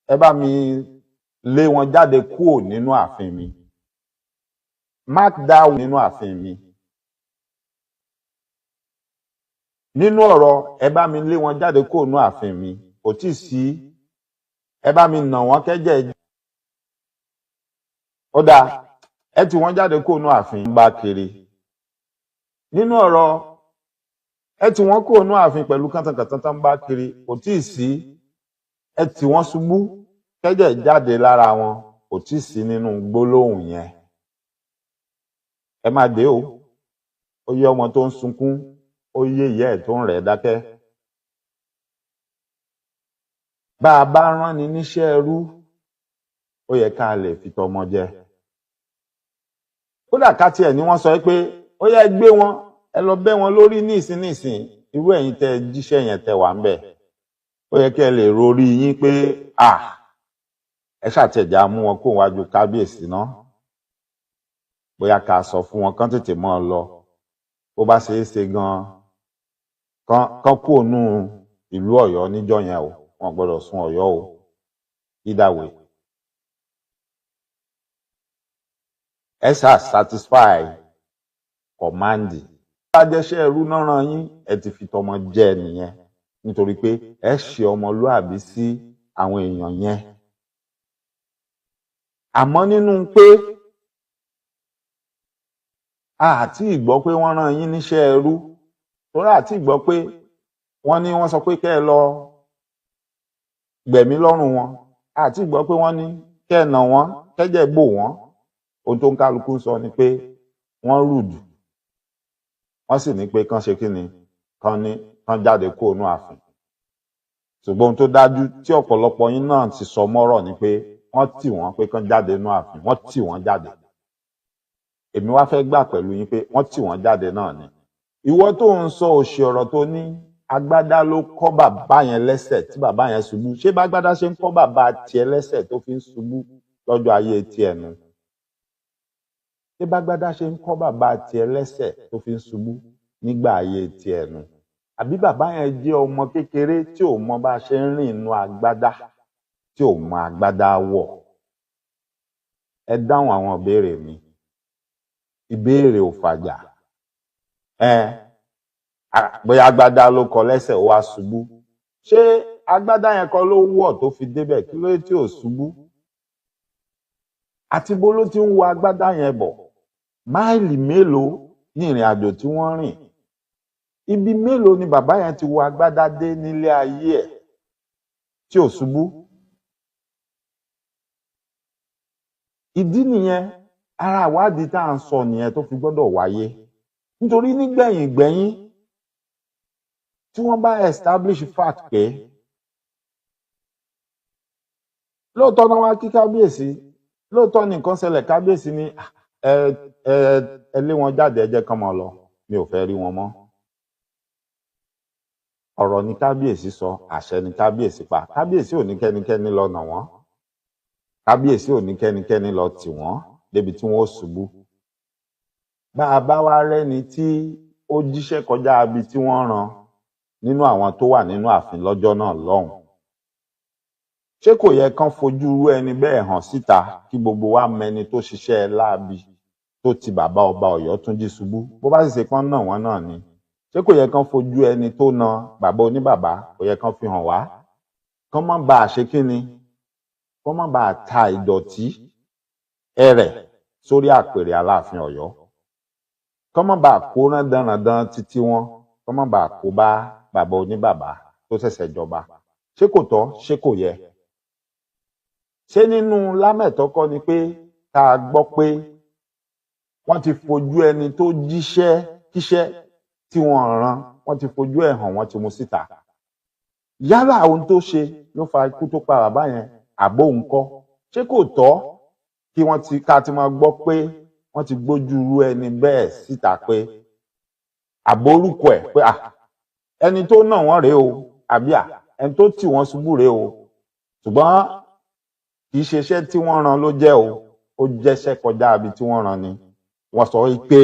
ẹ bá mi lé wọn jáde kúò nínú ààfin mi. Mark that nínú ààfin mi. Nínú ọ̀rọ̀ ẹ bá mi lé wọn jáde kúò nínú ààfin mi, kò tíì sí ẹ bá mi nà wọ́n kẹ́jẹ́. Ó dáa, ẹ tì wọ́n jáde kúò nínú ààfin bá kiri. Nínú ọ̀rọ̀ ẹ tì wọ́n kúò nínú ààfin pẹ̀lú kàntànkàntàn tán bá kiri, kò tíì sí ẹ tì wọ́n ṣubú kẹ́jẹ́ jáde lára wọn, kò tíì sí nínú gbólóhùn yẹn. Ẹ má dé o. Ó yé ọmọ tó ń sunkún, ó yé ìyá ẹ̀ tó ń rẹ̀ dákẹ́. Bá a bá rán ni níṣẹ́ ẹrú, ó yẹ ká lè fi tọmọ jẹ. Kódà ká tiẹ̀ ní wọ́n sọ pé ó yẹ gbé wọn, ẹ lọ bẹ́ wọn lórí nísìn nísìn, irú ẹ̀yin tẹ́ jíṣẹ́ yẹn tẹ́ wà ń bẹ̀, ó yẹ kí ẹ lè rorí yín pé à ẹ ṣàtẹ̀já mú wọn kó wájú kábíyèsí ná, bóyá ká sọ fún wọn kán tètè mọ́ ọ lọ, bó bá ṣe é ṣe gan-an kán kúrò nù ìlú Ọ̀yọ́ níjọ́ yẹn o, wọn gbọ́dọ̀ sun Ọ̀yọ́ o. Either way, ẹ ṣáà satisfy command. Bá jẹ́ṣẹ́ ẹrú náà rán yín, ẹ ti fi tọmọ jẹ nìyẹn, nítorí pé ẹ ṣe ọmọlúàbí sí àwọn èèyàn yẹn. Àmọ́ nínú pé àti ìgbọ́ pé wọ́n rán yín níṣẹ́ ẹrú, torí àti ìgbọ́ pé wọ́n ní wọ́n sọ pé kẹ́ ẹ lọ gbẹ̀mí lọ́rùn wọn, àti ìgbọ́ pé wọ́n ní kẹ́ ẹ nà wọ́n, kẹ́jẹ̀ bò wọ́n. Ohun tó ń kálukú sọ ni pé wọ́n rùdù, wọ́n sì ní pé kán ṣe kí ni, kán ní kán jáde kó inú ààfin. Ṣùgbọ́n ohun tó dájú tí ọ̀pọ̀lọpọ̀ yín náà ti sọ mọ́rọ̀ ni pé wọ́n tì wọ́n pé kán jáde inú ààfin, wọ́n tì wọ́n jáde. Èmi wá fẹ́ gbà pẹ̀lú yín pé wọ́n tì wọ́n jáde náà ni. Ìwọ tó ń sọ òṣì ọ̀rọ̀ tó ní agbádá ló kọ́ bàbá yẹn lẹ́sẹ̀ tí bàbá yẹn ṣubú, ṣé bágbádá ṣe ń kọ́ bàbá tiẹ̀ lẹ́sẹ̀ tó fi ń ṣubú lọ́jọ́ ayé tiẹ̀ nu? Ṣé bágbádá ṣe ń kọ́ bàbá tiẹ̀ lẹ́sẹ̀ tó fi ń ṣubú nígbà ayé tiẹ̀ nu? Àbí bàbá yẹn jẹ́ ọmọ kékeré tí ò mọ bá ṣe ń rìn inú agbádá, tí ò mọ agbádá wọ̀? Ẹ dáhùn àwọn ìbéèrè mi. Ìbéèrè ò fàjà. Bóyá agbádá ló kọ lẹ́sẹ̀ ó wá ṣubú, ṣé agbádá yẹn kọ́ ló wọ̀ tó fi débẹ̀? Kí ló dé tí ò ṣubú? Àti bó ló ti ń wọ agbádá yẹn bọ̀? Máìlì mélòó ní ìrìn àjò tí wọ́n rìn? Ibi mélòó ni bàbá yẹn ti wọ agbádá dé nílé ayé ẹ̀ tí ò ṣubú? Ìdí nìyẹn, ara ìwádìí tá à ń sọ nìyẹn tó fi gbọ́dọ̀ wáyé. Nítorí nígbẹ̀yìn gbẹ̀yìn tí wọ́n bá establish fact pé lóòótọ́ náà wá kí kábíyèsí, lóòótọ́ ní nǹkan ṣẹlẹ̀, kábíyèsí ni ẹ ẹ ẹ lé wọn jáde, ẹ jẹ́ kán máa lọ, mi ò fẹ́ rí wọn mọ́. Ọ̀rọ̀ ni kábíyèsí sọ, àṣẹ ni kábíyèsí pa. Kábíyèsí ò ní kẹ́nikẹ́ni lọ nà wọ́n, kábíyèsí ò ní kẹ́nikẹ́ni lọ tì wọ́n débi tí wọ́n ó ṣubú. Bá a bá wá rẹ́ni tí ó jíṣẹ́ kọjá ibi tí wọ́n rán nínú àwọn tó wà nínú ààfin lọ́jọ́ náà lọ́hùn, ṣé kò yẹ kán fojú irú ẹni bẹ́ẹ̀ hàn síta kí gbogbo wa mẹni tó ṣiṣẹ́ láabi tó ti bàbá ọba Ọ̀yọ́túnjí ṣubú? Bó bá sì ṣe pọ́n náà wọ́n náà ni, ṣé kò yẹ kán fojú ẹni tó na bàbá oníbàbá, kò yẹ kán fi hàn wá, kán má bàa ṣe kíni, kán má bàa ta ìdọ̀tí ẹrẹ̀ sórí àpèrè Aláàfin Ọ̀yọ́, kán má bàa kó rándanràndan títí wọn, kán má bàa kó bá bàbá oníbàbá tó ṣẹ̀ṣẹ̀ jọba. Ṣé kò tọ́? Ṣé kò yẹ? Ṣé nínú lámẹ̀tọ́ kọ́ ni pé tá a gbọ́ pé wọ́n ti fojú ẹni tó jíṣẹ́ kíṣẹ́ tí wọ́n rán, wọ́n ti fojú ẹ̀ hàn, wọ́n ti mú síta. Yálà ohun tó ṣe ló fa ikú tó pa bàbá yẹn, àbó ńkọ́? Ṣé kò tọ́ kí wọ́n ti ká ti máa gbọ́ pé wọ́n ti gbójú irú ẹni bẹ́ẹ̀ síta pé àbórúkọ ẹ̀ pé à ẹni tó nà wọ́n rèé o, àbí à ẹni tó tì wọ́n ṣubú rèé o, ṣùgbọ́n kì í ṣe iṣẹ́ tí wọ́n rán ló jẹ́ o, ó jẹ́ṣẹ́ kọjá ibi tí wọ́n rán ni. Wọ́n sọ pé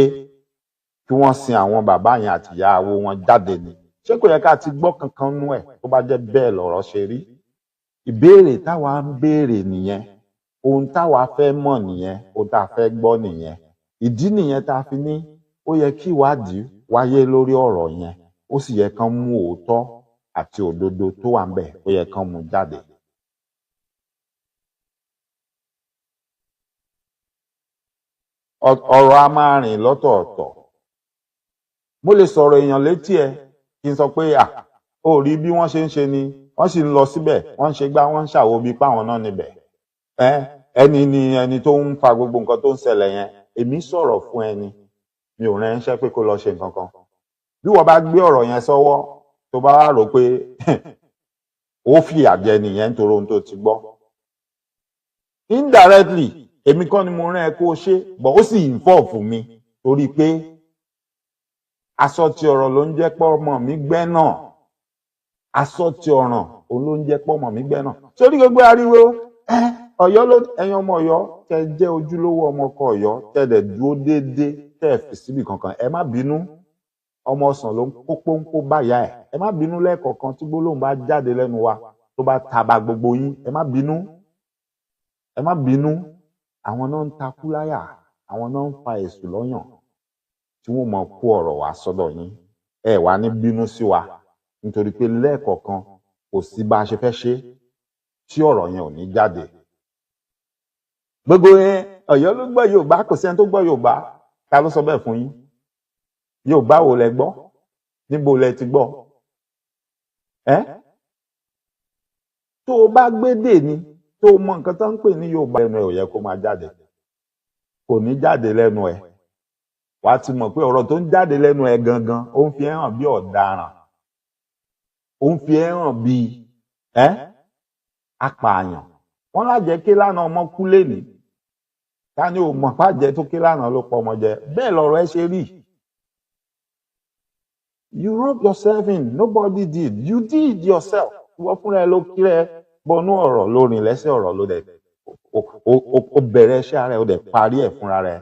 kí wọ́n sin àwọn bàbá yẹn àti ìyàwó wọn jáde ni. Ṣé kò yẹ ká ti gbọ́ kankan nú ẹ̀ tó bá jẹ́ bẹ́ẹ̀ lọ̀rọ̀ ṣe rí? Ìbéèrè táwa ń béèrè nìyẹn, ohun táwa fẹ́ mọ̀ nìyẹn, ohun tá a fẹ́ gbọ́ nìyẹn. Ìdí nìyẹn tá a fi ní ó yẹ kí ìwádìí wáyé lórí ọ̀rọ̀ yẹn, ó sì yẹ kán mú òótọ́ àti òdodo tó wà ńbẹ̀, ó yẹ kán mú jáde. Ọ̀rọ̀ a máa rìn lọ́tọ̀ọ̀tọ̀. Mo lè sọ̀rọ̀ èèyàn létí ẹ kí n sọ pé à ó rí bí wọ́n ṣe ń ṣe ni, wọ́n sì ń lọ síbẹ̀, wọ́n ń ṣe gbá, wọ́n ń ṣàwo bíi páwọn náà níbẹ̀. Ẹni ni ẹni tó ń fa gbogbo nǹkan tó ń ṣẹlẹ̀ yẹn, èmi sọ̀rọ̀ fún ẹni. Mi ò rán ẹ níṣẹ́ pé kó lọ ṣe nǹkan kan. Bí wọ́n bá gbé ọ̀rọ̀ yẹn sọ́wọ́, tó bá wá rò pé ó fìyà jẹ nìyẹn nítorí ohun tó ti gbọ́, indirectly, èmi kọ́ ni mo rán ẹ kó o ṣe, but ó sì involve mi, torí pé aṣọ ti ọ̀rọ̀ ló ń jẹ́ pọ́mọ mi gbẹ́ náà. Aṣọ ti ọ̀ràn òun ló ń jẹ́ pọ́mọ mi gbẹ́ náà. Sórí gbogbo ariwo ẹ Ọ̀yọ́ ló, ẹ̀yin ọmọ Ọ̀yọ́ tẹ́ jẹ́ ojúlówó ọmọ ọkọ Ọ̀yọ́, tẹ́ dẹ̀ dúró déédéé, tẹ́ fi síbì kankan, ẹ má bínú. Ọmọ ọsàn ló ń kó pọ́npọ́ báyà ẹ. Ẹ má bínú lẹ́ẹ̀kọ̀ọ̀kan tí gbólóhùn bá jáde lẹ́nu wa tó bá taba gbogbo yín. Ẹ má bínú, ẹ má bínú. Àwọn náà ń takú láyà, àwọn náà ń fa èṣù lọ́yàn tí wọ́n mọ̀ kó ọ̀rọ̀ wá sọ́dọ̀ yín. Ẹ wá ní bínú sí wa, nítorí pé lẹ́ẹ̀kọ̀ọ̀kan kò sí bá a ṣe fẹ́ ṣe tí ọ̀rọ̀ yẹn ò ní jáde. Gbogbo yẹn, Ọ̀yọ́ ló gbọ́ Yorùbá, kò sẹ́ni tó gbọ́ Yorùbá. Ta ló sọ bẹ́ẹ̀ fún yín? Yorùbá wo lẹ gbọ́? Níbo lẹ ti gbọ́? Ẹ tó o bá gbédè ni, tó o mọ nǹkan tó ń pè ní Yorùbá, lẹ́nu ẹ ò yẹ kó máa jáde, kò ní jáde lẹ́nu ẹ. Wàá ti mọ̀ pé ọ̀rọ̀ tó ń jáde lẹ́nu ẹ gangan, ó ń fi ẹ́ hàn bí ọ̀daràn, ó ń fi ẹ́ hàn bí ẹ́ apààyàn. Wọ́n lájẹ́ ké lánàá, ọmọ kú lénìí. Ta ni ò mọ̀ pàjẹ́ tó ké lánàá ló pọ̀ ọmọ jẹ? Bẹ́ẹ̀ lọ̀rọ̀ ẹ ṣe rí. You rope yourself in. Nobody did, you did yourself. Wọ́n fúnra ẹ ló kí ẹ bọnú ọ̀rọ̀, lórin lẹ́sẹ̀ ọ̀rọ̀ ló dẹ̀ ó bẹ̀rẹ̀ iṣẹ́ ara ẹ̀, ó dẹ̀ parí ẹ̀ fúnra rẹ̀.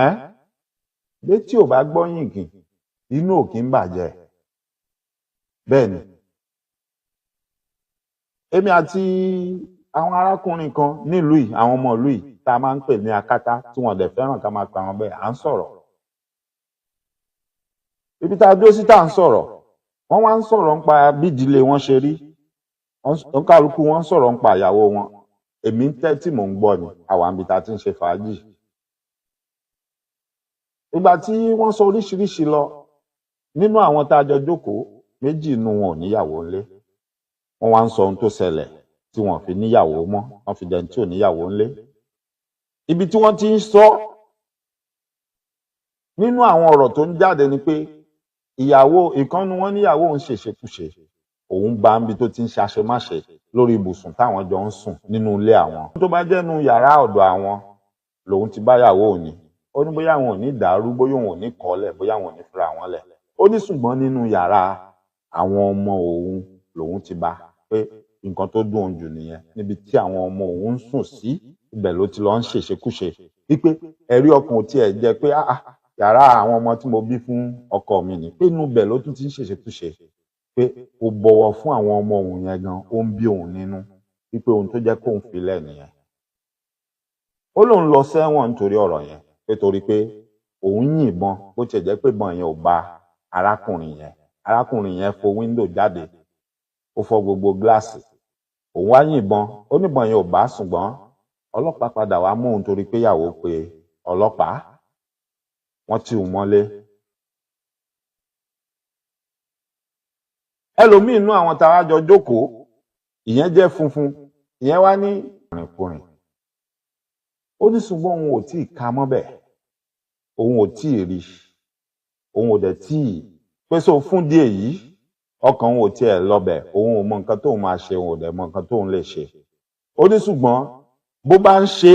Ẹ́ létí ò bá gbọ́ yìngìn, inú ò kí ń bàjẹ́. Bẹ́ẹ̀ ni èmi àti àwọn arákùnrin kan nílùú yìí, àwọn ọmọ ìlú yìí tá a máa ń pè ní akátá, tí wọn dẹ̀ fẹ́ràn ká máa pa àwọn bẹ́ẹ̀, à ń sọ̀rọ̀. Ibi tá a dúró sí tá à ń sọ̀rọ̀, wọ́n wá ń sọ̀rọ̀ nípa bí ìdílé wọn ṣe rí. Kálukú wọn ń sọ̀rọ̀ nípa ìyàwó wọn. Èmi ń tẹ́tí, mò ń gbọ́ ni. Àwa níbi tá a ti ń ṣe fàájì. Ìgbà tí wọ́n sọ oríṣiríṣi lọ, nínú àwọn tá a jọ jókòó, méjì inú wọn ò níyàwó ńlé. Wọ́n wá ń sọ ohun tó ṣẹlẹ̀ tí wọ́n fi níyàwó mọ́, wọ́n fi dẹni tí ò níyàwó ńlé. Ibi tí wọ́n ti ń sọ nínú àwọn ọ̀rọ̀ tó ń jáde ni pé ìyàwó ìkànnì wọn níyàwó òun ṣèṣekúṣe, òun bá ń bi tó ti ń ṣàṣemáṣe lórí ibùsùn táwọn jọ ń sùn nínú ilé àwọn. Tó bá jẹ́nu yàrá ọ̀dọ̀ àwọn lòun ti báyàwó òní, ó ní bóyá àwọn ò ní dàrú, bóyá òun ò ní kọ́lẹ̀, bóyá àwọn ò ní fira wọn lẹ̀. Ó ní ṣùgbọ́n nínú yàrá àwọn ọmọ òun lòun ti bá, pé nǹkan tó dùn òun jù nìyẹn, níbi tí àwọn ọmọ òun ń sùn sí, ibẹ̀ ló ti lọ ń ṣèṣekúṣe. Wípé ẹ̀rí ọkàn ò tiẹ̀ jẹ́ pé yàrá àwọn ọmọ tí mo bí fún ọkọ mi ni, pé inú ibẹ̀ ló tún ti ń ṣèṣekúṣe, pé kò bọ̀wọ̀ fún àwọn ọmọ òun yẹn gan, ó ń bí òun nínú, wípé ohun tó jẹ́ kóun filẹ̀ nìyẹn. Ó lóun lọ sẹ́wọ̀n nítorí ọ̀rọ̀ yẹn, pé torí pé òun yìnbọn, bó tiẹ̀ jẹ́ pé ìbọn yẹn ò ba arákùnrin yẹn. Arákùnrin yẹn fo wíńdò jáde, ó fọ́ gbogbo gíláàsì, òun wá yìnbọn. Ó níbọn yẹn ò bá, ṣùgbọ́n ọlọ́pàá padà wá mú òun torí pé ìyàwó pe ọlọ́pàá, wọ́n tì òun mọ́lé. Ẹlòmíín nú àwọn tá a wá jọ jókòó, ìyẹn jẹ́ funfun, ìyẹn wá ní rìnkùnrin. Ó ní ṣùgbọ́n òun ò tí ì ka mọ́bẹ̀, òun ò tí ì rí, òun ò dẹ̀ tí ì pé so fún díẹ̀ yìí, ọkàn òun ò tiẹ̀ lọbẹ̀, òun ò mọ nǹkan tóun máa ṣe, òun ò dẹ̀ mọ nǹkan tóun lè ṣe. Ó ní ṣùgbọ́n bó bá ń ṣe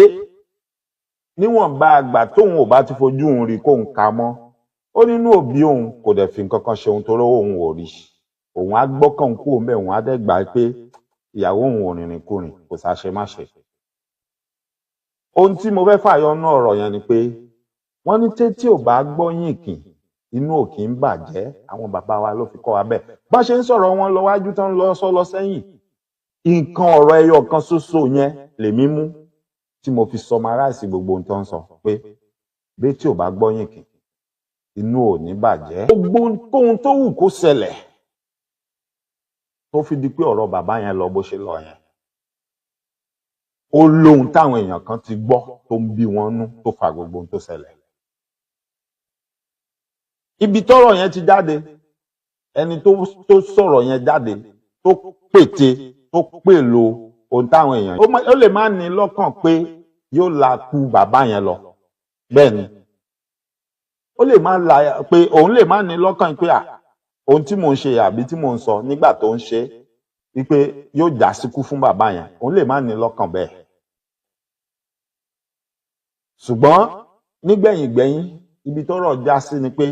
níwọ̀nba àgbà tóun ò bá ti fojú òun rí kóun ka mọ́, ó nínú òbí òun kò dẹ̀ fi nǹkan kan ṣe òun torí òun ò rí. Òun á gbọ́kàn kú òun bẹ́ẹ̀, òun á dẹ̀ gbà pé ìyàwó òun ò rìnrìn kurìn, kò ṣàṣe má ṣe. Ohun tí mo fẹ́ fàyọ nú ọ̀rọ̀ yẹn ni pé wọ́n ní tétí ò bá gbọ́ yìnkìn, inú ò kì í bàjẹ́. Àwọn bàbá wa ló fi kọ́ wa bẹ́ẹ̀. Bá ṣe ń sọ̀rọ̀ wọn lọ wájú tán, lọ sọ lọ sẹ́yìn, nǹkan ọ̀rọ̀ ẹyọ kan ṣoṣo yẹn lèmi mú tí mo fi summarize gbogbo ohun tó ń sọ, pé bétí ò bá gbọ́ yìnkìn, inú ò ní bàjẹ́. Gbogbo ohun tó wù kó ṣẹlẹ̀ tó fi di pé ọ̀rọ̀ bàbá yẹn lọ bó ṣe lọ yẹn, ó lóhun táwọn èèyàn kan ti gbọ́ tó ń bí wọn nú, tó fa gbogbo ohun tó ṣẹlẹ̀. Ibi tọ́rọ̀ yẹn ti jáde, ẹni tó sọ̀rọ̀ yẹn jáde, tó pète, tó pèlò Ohun táwọn èèyàn ó lè má ní lọ́kàn pé yóò la ku bàbá yẹn lọ. Bẹ́ẹ̀ ni, ó lè má la pé òun lè má ní lọ́kàn pé à ohun tí mò ń ṣe àbí tí mò ń sọ nígbà tó ń ṣe wípé yóò já síkú fún bàbá yẹn, òun lè má ní lọ́kàn bẹ́ẹ̀. Ṣùgbọ́n nígbẹ̀yìngbẹ̀yìn, ibi tọ́rọ̀ já sí ni pé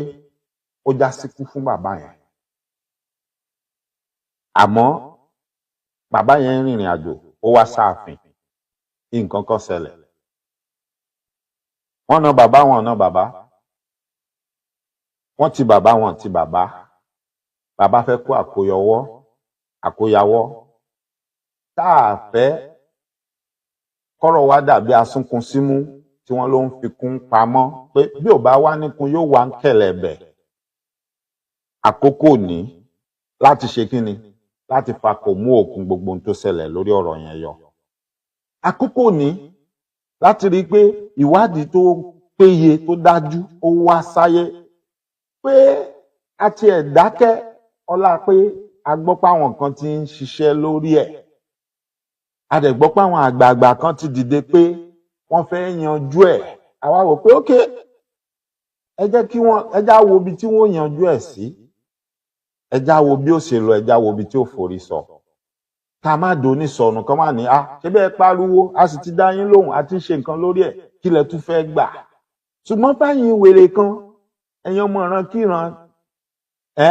ó já síkú fún bàbá yẹn. Àmọ́ bàbá yẹn ń rìnrìn àjò, ó wá sáàfin, nǹkan kan ṣẹlẹ̀. Wọ́n na bàbá, wọn na bàbá, wọ́n ti bàbá, wọn ti bàbá. Bàbá fẹ́ kó àkóyọwọ́ àkóyawọ́ tá a fẹ́ kọ́rọ̀ wá dàbí asúnkun símú tí wọ́n ló ń fi kún pamọ́ pé bí ò bá wá níkun yóò wá ń kẹ̀lẹ̀bẹ̀. Àkókò ní láti ṣe kíni, láti fa kò mú òkun gbogbo ohun tó ṣẹlẹ̀ lórí ọ̀rọ̀ yẹn yọ. Àkókò ní láti rí i pé ìwádìí tó péye tó dájú ó wá sáyé, pé a tiẹ̀ dákẹ́ ọlá pé a gbọ́ pé àwọn kan ti ń ṣiṣẹ́ lórí ẹ̀, a dẹ̀ gbọ́ pé àwọn àgbààgbà kan ti dìde pé wọ́n fẹ́ yanjú ẹ̀. Àwa wò pé ókè, ẹ jẹ́ kí wọ́n, ẹ já wo ibi tí wọ́n yanjú ẹ̀ sí, ẹ já wo bí ó ṣe lọ, ẹ já wo ibi tí ó forí sọ, ká má doni sọnù kán má ní a ṣe bẹ́ẹ̀ pariwo, a sì ti dá yín lóhùn, a ti ń ṣe nǹkan lórí ẹ̀, kí lẹ tún fẹ́ gbà? Ṣùgbọ́n fẹ́yìn wèrè kan, ẹ̀yin ọmọ ìran kíran ẹ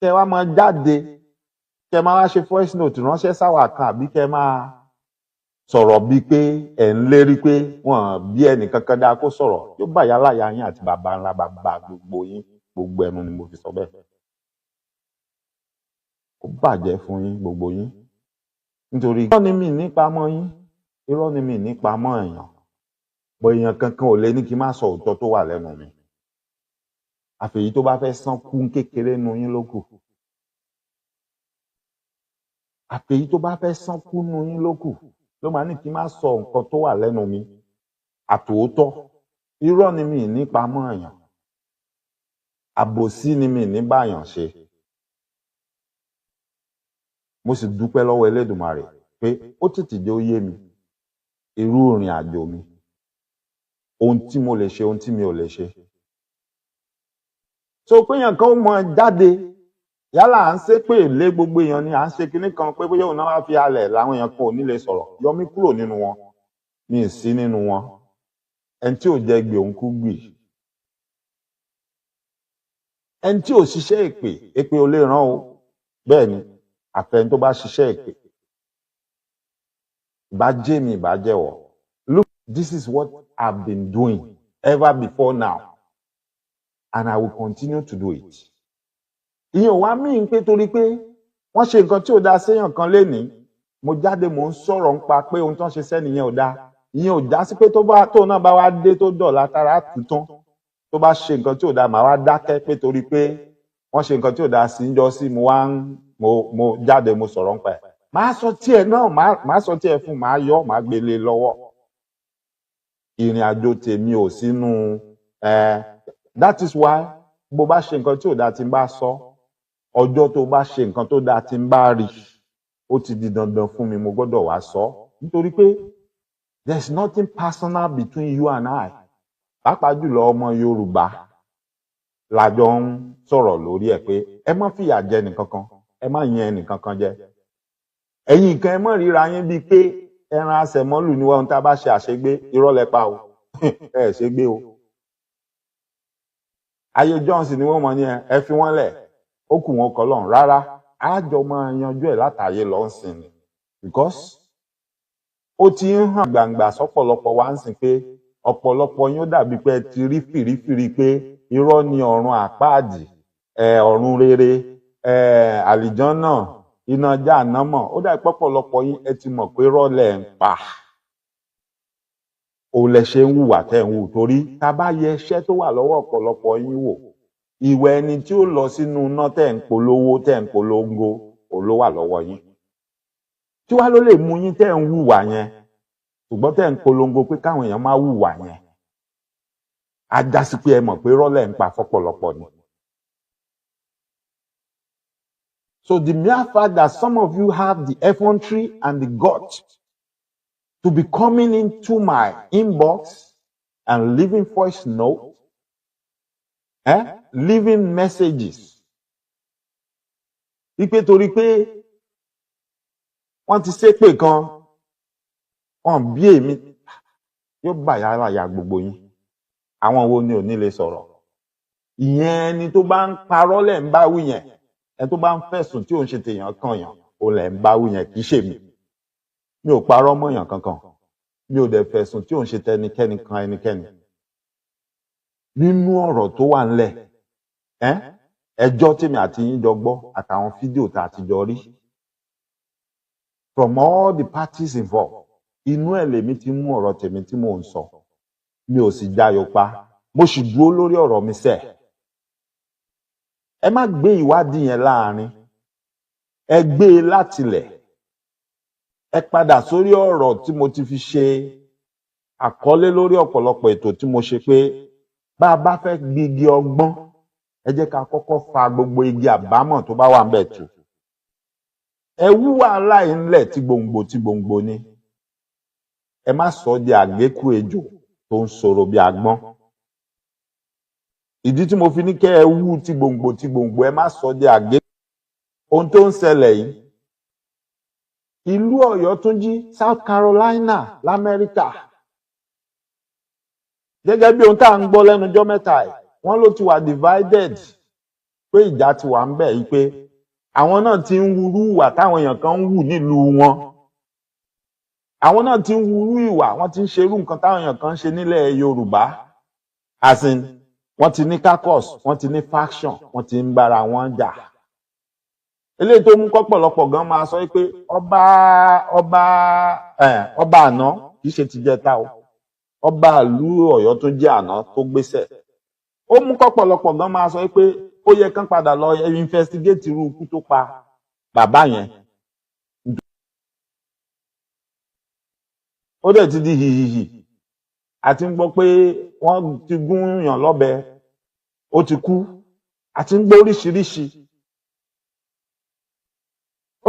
kẹ wá máa jáde, kẹ máa wá ṣe voice note ránṣẹ́ sáwà kan, àbí kẹ máa sọ̀rọ̀ bíi pé ẹ̀ ń lérí pé wọ́n bí ẹnìkankan dáa kó sọ̀rọ̀, yóò bá yálà ya yín àti bàbá ńlá bàbá gbogbo yín. Gbogbo ẹnu ni mo fi sọ bẹ́ẹ̀. Kó bàjẹ́ fún yín gbogbo yín, nítorí irọ́ ni mi nípa mọ́ yín, irọ́ ni mi nípa mọ́ èèyàn bọ. Èèyàn kankan ò lè ní kí n má sọ òótọ́ tó wà lẹ́nu mi, àfẹ̀yí tó bá fẹ́ sán kún kékeré nu yín ló kù. Àfẹ̀yí tó bá fẹ́ sán kún nu yín ló kù ló máa ní kí n má sọ nǹkan tó wà lẹ́nu mi àtòótọ́. Irọ́ ni mi nípa mọ́ èèyàn, àbòsí ni mi ní báyàn ṣe. Mo sì dúpẹ́ lọ́wọ́ Elédùmarè pé ó tètè jẹ́ ó yé mi irú ìrìn àjò mi, ohun tí mo lè ṣe, ohun tí mi ò lè ṣe. So péyàn kan ó mọ jáde, yálà à ń ṣépè lé gbogbo èèyàn ni, à ń ṣe kinní kan pé bóyá òun náà wá fi halẹ̀ làwọn èèyàn kan ò ní lè sọ̀rọ̀, yọ mí kúrò nínú wọn, mi ì sí nínú wọn. Ẹni tí ò jẹ gbè òun kú gbì, ẹni tí ò ṣiṣẹ́ èpè, èpè ò lè ràn o. Bẹ́ẹ̀ ni, àfẹni tó bá ṣiṣẹ́ èpè. Ìbá jẹ́ mi, ìbá jẹ́wọ́. Look, this is what I've been doing ever before now and I will continue to do it. Ìyẹn ò wá mí pé torí pé wọ́n ṣe nǹkan tí ò dáa séèyàn kan lénìí, mo jáde, mò ń sọ̀rọ̀ nípa pé ohun tó ń ṣe sẹ́niyẹn ò dáa. Ìyẹn ò já sí pé tó bá tóun náà bá wá dé tó dọ̀la tára tù tán, tó bá ṣe nǹkan tí ò dáa, màá wá dákẹ́ pé torí pé wọ́n ṣe nǹkan tí ò dáa sí ń jọ sí mo wá ń mo jáde mo sọ̀rọ̀ nípa ẹ̀. Màá sọ tiẹ̀ náà, màá sọ tiẹ̀ fún, màá yọ, màá gbélé lọ́wọ́. Ìrìn àjò tèmi ò sínú ẹ. That is why bó bá ṣe nǹkan tí ò dáa tí n bá sọ, ọjọ́ tó bá ṣe nǹkan tó dáa tí n bá rí, ó ti di dandan fún mi, mo gbọ́dọ̀ wá sọ, nítorí pé there is nothing personal between you and I. Pàápàá jùlọ ọmọ Yorùbá la jọ ń sọ̀rọ̀ lórí ẹ̀ pé ẹ má fìyà jẹ nìkankan, ẹ má yan ẹnìkankan jẹ. Ẹ̀yin nǹkan, ẹ má ríra yín bíi pé ẹran àṣẹmọ́lù ni wọ́n. Tá a bá ṣe àṣegbé, irọ́ lẹ pa o, ẹ ṣe gbé o. Ayé Johnson ni wọ́n mọ̀ ní ẹ fi wọ́n lẹ̀, ó kù wọn kọ́ lọ́run. Rárá, àjọ máa yanjú ẹ̀ látàyè lọ́sìn ni, because ó ti ń hàn gbangba sọ́pọ̀lọpọ̀ wá ń sìn pé ọ̀pọ̀lọpọ̀ yín ó dàbí pé ẹ ti rí fìrífìrí pé irọ́ ni ọ̀run àpáàdì, ẹ ọ̀run rere, ẹ àlìjánná, iná jáànámọ̀. Ó dàbí pọ̀pọ̀lọpọ̀ yín ẹ ti mọ̀ pé irọ́ lẹ̀ ń pa, òun lẹ ṣe ń hùwà tẹ́ ń hù, torí tá a bá yẹ iṣẹ́ tó wà lọ́wọ́ ọ̀pọ̀lọpọ̀ yín wò, ìwẹ̀ ẹni tí ó lọ sínú iná tẹ́ ń polówó, tẹ́ ń polongo, òun ló wà lọ́wọ́ yín. Tí wàá ló lè mú yín tẹ́ ń hùwà yẹn, ṣùgbọ́n tẹ́ ń polongo pé káwọn èèyàn má hùwà yẹn, á já sí pé ẹ mọ̀ pé rọ́lẹ̀ ń pa fọ́pọ̀lọpọ̀ ni. So the mere fact that some of you have the effrontery and the gut to be coming into my inbox and leaving voice note, leaving messages, wípé torí pé wọ́n ti ṣépè kan, wọ́n bí èmi, yóò bà yàrá ya gbogbo yín. Àwọn wo ni ò ní lè sọ̀rọ̀? Ìyẹn ẹni tó bá ń parọ́ lẹ̀ ń bá wí yẹn, ẹni tó bá ń fẹ̀sùn tí ò ń ṣe tèèyàn kan yàn, ó lẹ̀ ń bá wí yẹn, kì í ṣèmi. Mi ò parọ́ mọ́yàn kankan, mi ò dẹ̀ fẹ̀sùn tí ò ń ṣe tẹnikẹ́ni kan ẹnikẹ́ni. Nínú ọ̀rọ̀ tó wà ńlẹ̀, ẹjọ́ tèmi àti yín jọ gbọ́ àtàwọn fídíò tá a ti jọ rí from all the parties involved, inú ẹ̀ lèmi ti mú ọ̀rọ̀ tèmi tí mò ń sọ. Mi ò sì jayò pa, mo sì dúró lórí ọ̀rọ̀ mi sẹ́ẹ̀. Ẹ má gbé ìwádìí yẹn láàrin, ẹ gbé e látilẹ̀. Ẹ padà sórí ọ̀rọ̀ tí mo ti fi ṣe àkọlé lórí ọ̀pọ̀lọpọ̀ ètò tí mo ṣe, pé bá a bá fẹ́ gbígi ọgbọ́n, ẹ jẹ́ ká kọ́kọ́ fa gbogbo igi àbámọ̀ tó bá wà ń bẹ̀ tù. Ẹ wú wàhálà yìí ńlẹ̀ tí gbòǹgbò tí gbòǹgbò ni. Ẹ má sọ ọ́ di àgékù ejò tó ń sọ̀rọ̀ bí agbọ́n. Ìdí tí mo fi ní kẹ́ ẹ wú tí gbòǹgbò tí gbòǹgbò, ẹ má sọ ọ́ di àgé. Ohun tó ń ṣẹlẹ̀ yìí, ìlú Ọ̀yọ́túnjí, South Carolina l'Amẹ́ríkà, gẹ́gẹ́ bí ohun tá à ń gbọ́ lẹ́nu ọjọ́ mẹ́ta yìí, wọ́n ló ti wà divided, pé ìjà ti wà ń bẹ̀ yìí, pé àwọn náà ti ń wúrú ìwà táwọn èèyàn kan ń wù nílùú wọn. Àwọn náà ti ń wúrú ìwà, wọ́n ti ń ṣerú nǹkan táwọn èèyàn kan ń ṣe nílẹ̀ Yorùbá, as in wọ́n ti ní caucus, wọ́n ti ní faction, wọ́n ti ń bára wọn jà. Eléyìí tó mú kọ́pọ̀lọpọ̀ gan máa sọ pé ọba àná, kì í ṣe tìjẹta o, ọba ìlú Ọ̀yọ́ tó jẹ́ àná tó gbéṣẹ̀, ó mú kọ́pọ̀lọpọ̀ gan máa sọ pé ó yẹ kán padà lọ investigate irú ikú tó pa bàbá yẹn. Ó dẹ̀ ti di hìhìhì, àti ń gbọ́ pé wọ́n ti gún yàn lọ́bẹ, ó ti kú, àti ń gbọ́ oríṣiríṣi.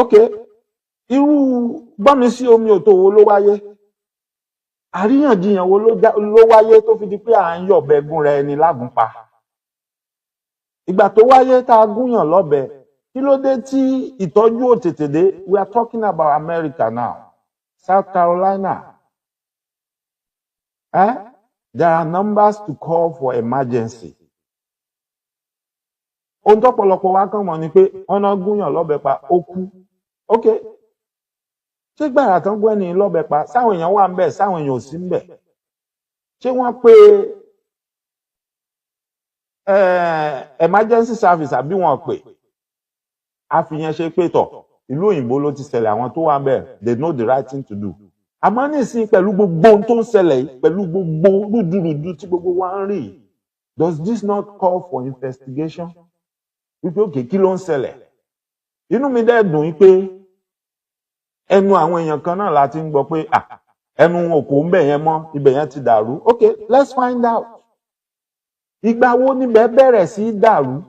Ok, irú gbọ́nmi sí omi òtó wo ló wáyé? Àríyànjiyàn wo ló wáyé tó fi di pé à ń yọ̀bẹ gúnra ẹni lágùnpa? Ìgbà tó wáyé tá a gúnyàn lọ́bẹ, kí ló dé tí ìtọ́jú ò tètè dé? We are talking about America now, South Carolina. There are numbers to call for emergency. Ohun tọ́pọ̀lọpọ̀ wa kàn mọ̀ ni pé wọ́n náà gúnyàn lọ́bẹ pa, ó kú. Ok, ṣé gbàrà tán gún ẹni lọ́bẹ pa, sáwọn èèyàn wà ń bẹ̀, sáwọn èèyàn ò sí ń bẹ̀? Ṣé wọ́n pe emergency service àbí wọ́n pè? A fi yẹn ṣe pé tọ̀, ìlú òyìnbó ló ti ṣẹlẹ̀, àwọn tó wà ń bẹ̀, they know the right thing to do. Àmọ́ nísìnyí, pẹ̀lú gbogbo ohun tó ń ṣẹlẹ̀ yìí, pẹ̀lú gbogbo rúdurùdu tí gbogbo wa ń rí yìí, does this not call for investigation wípé òkè, kí ló ń ṣẹlẹ̀? Inú mi dẹ̀ dùn wípé ẹnu àwọn èèyàn kan náà la ti ń gbọ́ pé ẹnu wọn kò ń bẹ̀ yẹn mọ́, ibẹ̀ yẹn ti dàrú. Okay, let's find out ìgbà wo níbẹ̀ bẹ̀rẹ̀ sí í dàrú,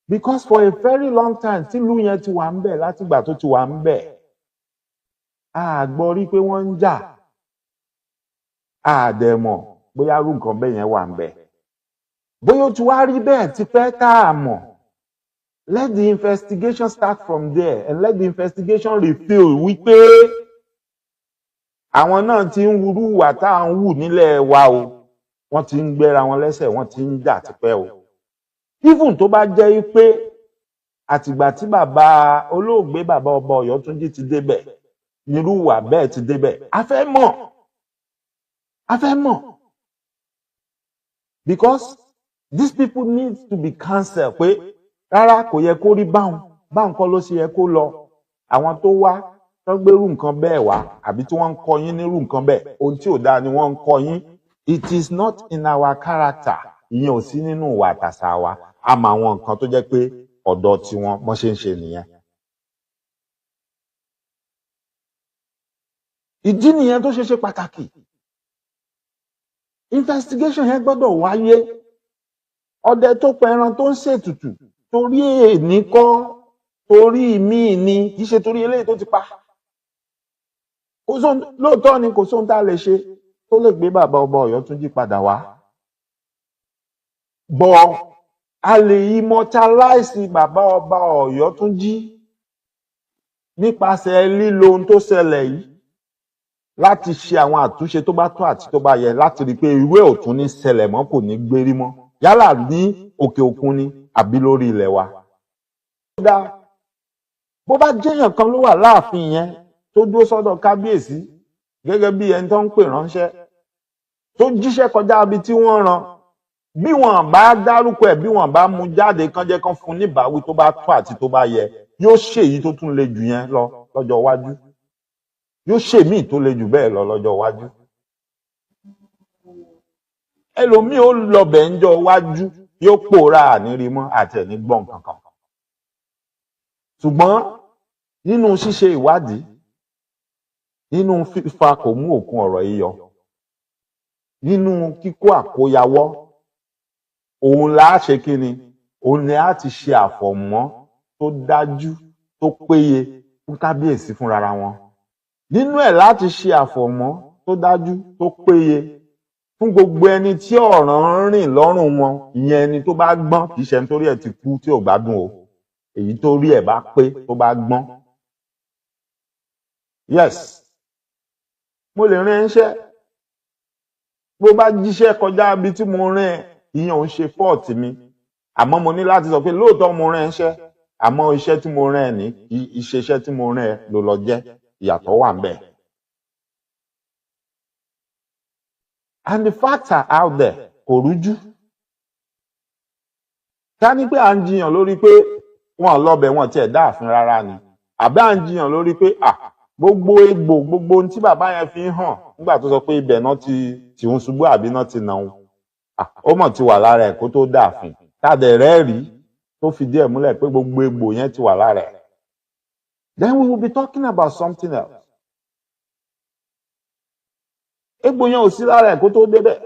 because for a very long time tílùú yẹn ti wà ń bẹ̀, látìgbà tó ti wà ń bẹ̀, a gbọ́ rí pé wọ́n ń jà. A dẹ̀ mọ̀ bóyá irú nǹkan bẹ́ẹ̀ yẹn wà ń bẹ̀, bóyá ó ti wá rí bẹ́ẹ̀ tipẹ́ tá a mọ̀. Let the investigation start from there and let the investigation reveal wípé àwọn náà ti ń wúrú ìwà tá à ń wù nílẹ̀ wa o, wọ́n ti ń gbéra wọn lẹ́sẹ̀, wọ́n ti ń jà tipẹ́ o. Even tó bá jẹ́ pé àtìgbà tí bàbá olóògbé, bàbá ọba Ọ̀yọ́túnjí ti débẹ̀ nírú ìwà bẹ́ẹ̀ ti débẹ̀, a fẹ́ mọ̀, a fẹ́ mọ̀, because these people need to be counselled pé rárá, kò yẹ kó rí báwọn báwọn kọ́ ló ṣe yẹ kó lọ. Àwọn tó wá tó gbérú nǹkan bẹ́ẹ̀ wá, àbí tí wọ́n ń kọ́ yín nírú nǹkan bẹ́ẹ̀, ohun tí ò dáa ni wọ́n ń kọ́ yín. It is not in our character. Ìyẹn ò sí nínú ìwà àtàṣà wa. A mọ àwọn nǹkan tó jẹ́ pé ọ̀dọ̀ tiwọn bọ́n ṣe ń ṣe nìyẹn. Ìdí nìyẹn tó ṣe ṣe pàtàkì, investigation yẹn gbọ́dọ̀ wáyé. Ọdẹ tó pẹran tó ń ṣètùtù torí èèní kọ́. Torí míì ni, kì í ṣe torí eléyìí tó ti pa. Kò sóhun, lóòótọ́ ni, kò sóhun tá a lè ṣe tó lè gbé bàbá ọba Ọ̀yọ́túnjí padà wá, but a lè immortalize bàbá ọba Ọ̀yọ́túnjí nípasẹ̀ lílo ohun tó ṣẹlẹ̀ yìí láti ṣe àwọn àtúnṣe tó bá tọ́ àti tó bá yẹ, láti rí i pé irú ẹ̀ ò tún ní ṣẹlẹ̀ mọ́, kò ní gbérí mọ́, yálà ní òkè òkun ni àbí lórí ilẹ̀ wa. Ó dáa, bó bá jẹ́yàn kan ló wà láàfin yẹn tó dúró sọ́dọ̀ kábíyèsí gẹ́gẹ́ bí ẹni tó ń pè ránṣẹ́, tó jíṣẹ́ kọjá ibi tí wọ́n rán, bí wọ́n bá dárúkọ ẹ̀, bí wọ́n bá mú jáde, kán jẹ́ kán fún níbàáwí tó bá tọ́ àti tó bá yẹ, yóò ṣèyí tó tún le jù yẹn lọ lọ́jọ́ iwájú, yóò ṣèmíì tó le jù bẹ́ẹ̀ lọ lọ́jọ́ iwájú. Ẹlòmíì ó lọbẹ̀ ńjọ́ iwájú, yóò pòórá, àníri mọ́ àti ẹ̀ ní gbọ́n kankan. Ṣùgbọ́n nínú ṣíṣe ìwádìí, nínú fífa kò mú òkun ọ̀rọ̀ yìí yọ, nínú kíkó àkóyawọ́, òun là á ṣe kí ni, òun ni a ti ṣe àfọ̀mọ́ tó dájú, tó péye fún kábíyèsí fúnra wọn. Nínú ẹ̀ láti ṣe àfọ̀mọ́ tó dájú, tó péye fún gbogbo ẹni tí ọ̀ràn ń rìn lọ́rùn wọn. Ìyẹn ẹni tó bá gbọ́n, kì í ṣe ẹni torí ẹ̀ ti kú tí ò gbádùn o, èyí tó rí ẹ̀ bá pé, tó bá gbọ́n. Yes, mo lè rán ẹ níṣẹ́, bó bá jíṣẹ́ kọjá ibi tí mo rán ẹ, ìyẹn ò ń ṣe fault mi. Àmọ́ mo ní láti sọ pé lóòótọ́ mo rán ẹ níṣẹ́, àmọ́ iṣẹ́ tí mo rán ẹ ní kì í ṣe iṣẹ́ tí mo rán ẹ ló lọ jẹ́. Ìyàtọ̀ wà ńbẹ̀. And the facts are out there, kò rújú. Ká ní pé à ń jiyàn lórí pé wọn lọbẹ, wọn tiẹ̀ dá ààfin rárá ni, àbí à ń jiyàn lórí pé à gbogbo egbò, gbogbo ohun tí bàbá yẹn fi ń hàn nígbà tó sọ pé ibẹ̀ náà ti tì ń ṣubú àbí náà ti nà òun, ó mọ̀ ti wà lára ẹ̀ kó tó dáàfin, tàdé rẹ́ẹ̀rí tó fìdí ẹ̀ múlẹ̀ pé gbogbo egbò yẹn ti wà lára ẹ̀, then we will be talking about something else. Egbò yẹn ò sí lára ẹ̀ kó tó débẹ̀.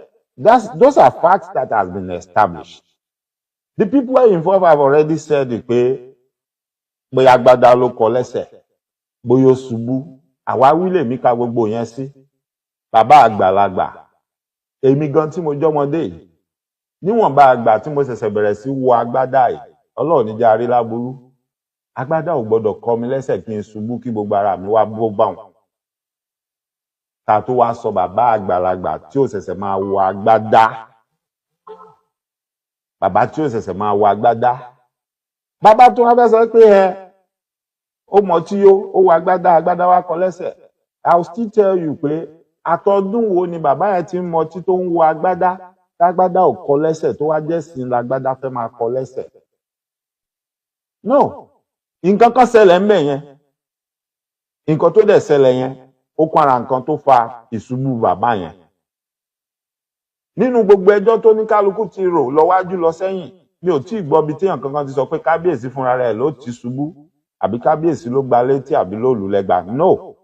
Those are facts that has been established. The people involved have already said it pé bóyá agbádá ló kọ lẹ́sẹ̀, bóyá ó ṣubú. Àwáwí lèmi ka gbogbo yẹn sí. Bàbá àgbàlagbà, èmi gan tí mo jọmọdé yìí, níwọ̀nba àgbà tí mo ṣẹ̀ṣẹ̀ bẹ̀rẹ̀ sí wọ agbádá yìí, Ọlọ́run ní jẹ́ arí láburú, agbádá ò gbọ́dọ̀ kọ mi lẹ́sẹ̀ kí n ṣubú, kí gbogbo ara mi wá bó bá wọn. Ká tó wá sọ bàbá àgbàlagbà tí ò ṣẹ̀ṣẹ̀ máa wọ agbádá, bàbá tí ò ṣẹ̀ṣẹ̀ máa wọ agbádá, bàbá tó wá fẹ́ sọ pé ẹ ó mọ tí ó wọ agbádá, agbádá wá kọ lẹ́sẹ̀, I will still tell you pé àtọdún wo ni bàbá yẹn ti ń mọtí tó ń wọ agbádá, tágbádá ò kọ lẹ́sẹ̀, tó wá jẹ́ sin lágbádá fẹ́ máa kọ lẹ́sẹ̀? No, nǹkan kan ṣẹlẹ̀ ńbẹ̀ yẹn. Nǹkan tó dẹ̀ ṣẹlẹ̀ yẹn, ó kún ara nǹkan tó fa ìṣubú bàbá yẹn. Nínú gbogbo ẹjọ́ tó ní kálukú ti rò lọ wájú lọ sẹ́yìn, mi ò tí ì gbọ́ bí téèyàn kankan ti sọ pé kábíyèsí fúnra rẹ̀ ló ti ṣubú, àbí kábíyèsí ló gba létí, àbí ló lù lẹ́gba. No,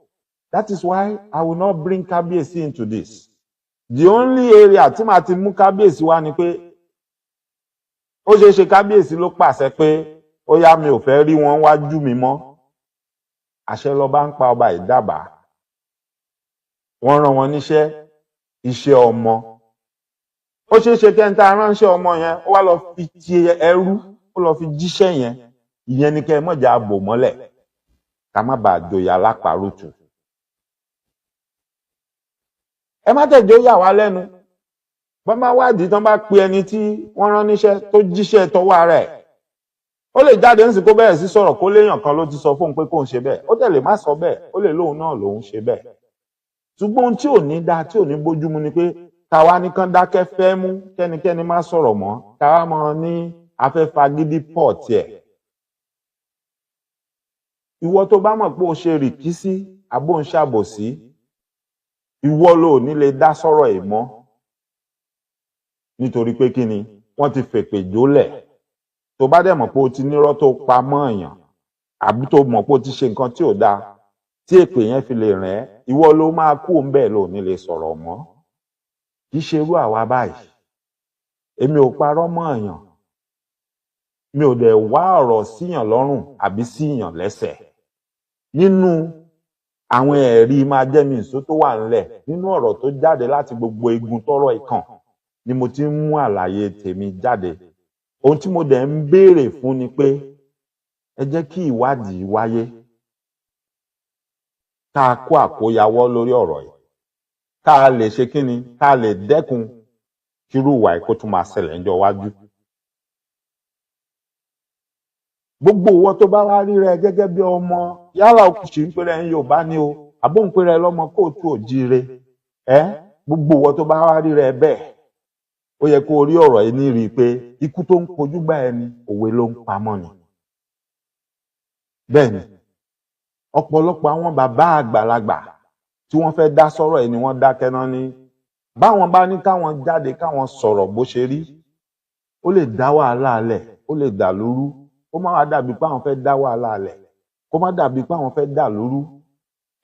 that is why I will not bring kábíyèsí into this. The only area tí màá ti mú kábíyèsí wá ni pé ó ṣeé ṣe kábíyèsí ló pàṣẹ pé ó yá, mi ò fẹ́ rí wọn wájú mi mọ́. Àṣẹ lọba ń pa, ọba ìdábàá. Wọ́n rán wọn níṣẹ́, iṣẹ́ ọmọ. Ó ṣeé ṣe kẹ́ńtà ránṣẹ́ ọmọ yẹn, ó wá lọ fi ti ẹrú, ó lọ fi jíṣẹ́ yẹn. Ìyẹn ni kẹ́ ẹ mọ̀jà bò mọ́lẹ̀, ká má bàa joyè alápàrọ̀tù. Ẹ má tẹ̀jọ́ yà wá lẹ́nu bọ́n bá wádìí tán, bá pe ẹni tí wọ́n rán níṣẹ́ tó jíṣẹ́ tọwọ́ ara ẹ̀, ó lè jáde nísìnyí kó bẹ̀rẹ̀ sí sọ̀rọ̀, kó léèyàn kan ló ti sọ fóun pé kóun ṣe bẹ́ẹ̀. Ó tẹ̀lé má sọ bẹ́ẹ̀, ó lè lóun náà lòun ṣe bẹ́ẹ̀. Ṣùgbọ́n ohun tí ò ní dáa, tí ò ní bójúmu ni pé káwa ní kán dákẹ́ fẹ́ mú kẹ́nikẹ́ni má sọ̀rọ̀ mọ́, káwa mọ́ ní afẹ́fagídí pọ̀ tiẹ̀. Ìwọ tó bá mọ̀ pé o ṣe rìkísí àbó ń ṣàbòsí, ìwọ ló ní lè dá sọ̀rọ̀ ẹ̀ mọ́, nítorí pé kí ni, wọ́n ti fèpè jólẹ̀. Tó bá dẹ̀ mọ̀ pé o ti nírọ́ tó pa mọ́ èèyàn, àbí tó mọ̀ pé o ti ṣe nǹkan tí ò dáa tí èpè yẹn fi lè rìn ẹ́, ìwọ ló máa kú òun bẹ́ẹ̀, ló ní lè sọ̀rọ̀ mọ́. Kì í ṣe irú àwa báyìí. Èmi ò parọ́ mọ́ èèyàn. Mi ò dẹ̀ wá ọ̀rọ̀ síyàn lọ́rùn àbí síyàn lẹ́sẹ̀. Nínú àwọn ẹ̀rí máa jẹ́ mi ìṣó tó wà ńlẹ̀, nínú ọ̀rọ̀ tó jáde láti gbogbo igun tọ́rọ̀ ìkàn ni mo ti ń mú àlàyé tèmi jáde. Ohun tí mo dẹ̀ ń béèrè fún ni pé ẹ jẹ́ kí ìwádìí wáyé, ká a kó àkóyawọ́ lórí ọ̀rọ̀ yìí, ká a lè ṣe kíni, ká a lè dẹ́kun kírú ìwà yìí kó tún máa ṣẹlẹ̀ níjọ́ iwájú. Gbogbo ìwọ tó bá wá rí rẹ gẹ́gẹ́ bí ọmọ, yálà o sì ń pèrè ń Yorùbá ni o, àbó ń pèrè lọ́mọ kóòtù òjíire, ẹ gbogbo ìwọ tó bá wá rí rẹ bẹ́ẹ̀, ó yẹ kó o rí ọ̀rọ̀ yìí ní rí i pé ikú tó ń kojú gbá ẹni òwe ló ń pamọ́ ni. Bẹ́ẹ̀ ni ọ̀pọ̀lọpọ̀ àwọn bàbá àgbàlagbà tí wọ́n fẹ́ dá sọ́rọ̀ yìí ni wọ́n dákẹ́ náà ní báwọn bá ní káwọn jáde káwọn sọ̀rọ̀ bó ṣe rí, ó lè dá wàhálà lẹ̀, ó lè dà lóru, kó má wàá dàbí pé àwọn fẹ́ dá wàhálà lẹ̀, kó má dàbí pé àwọn fẹ́ dà lóru.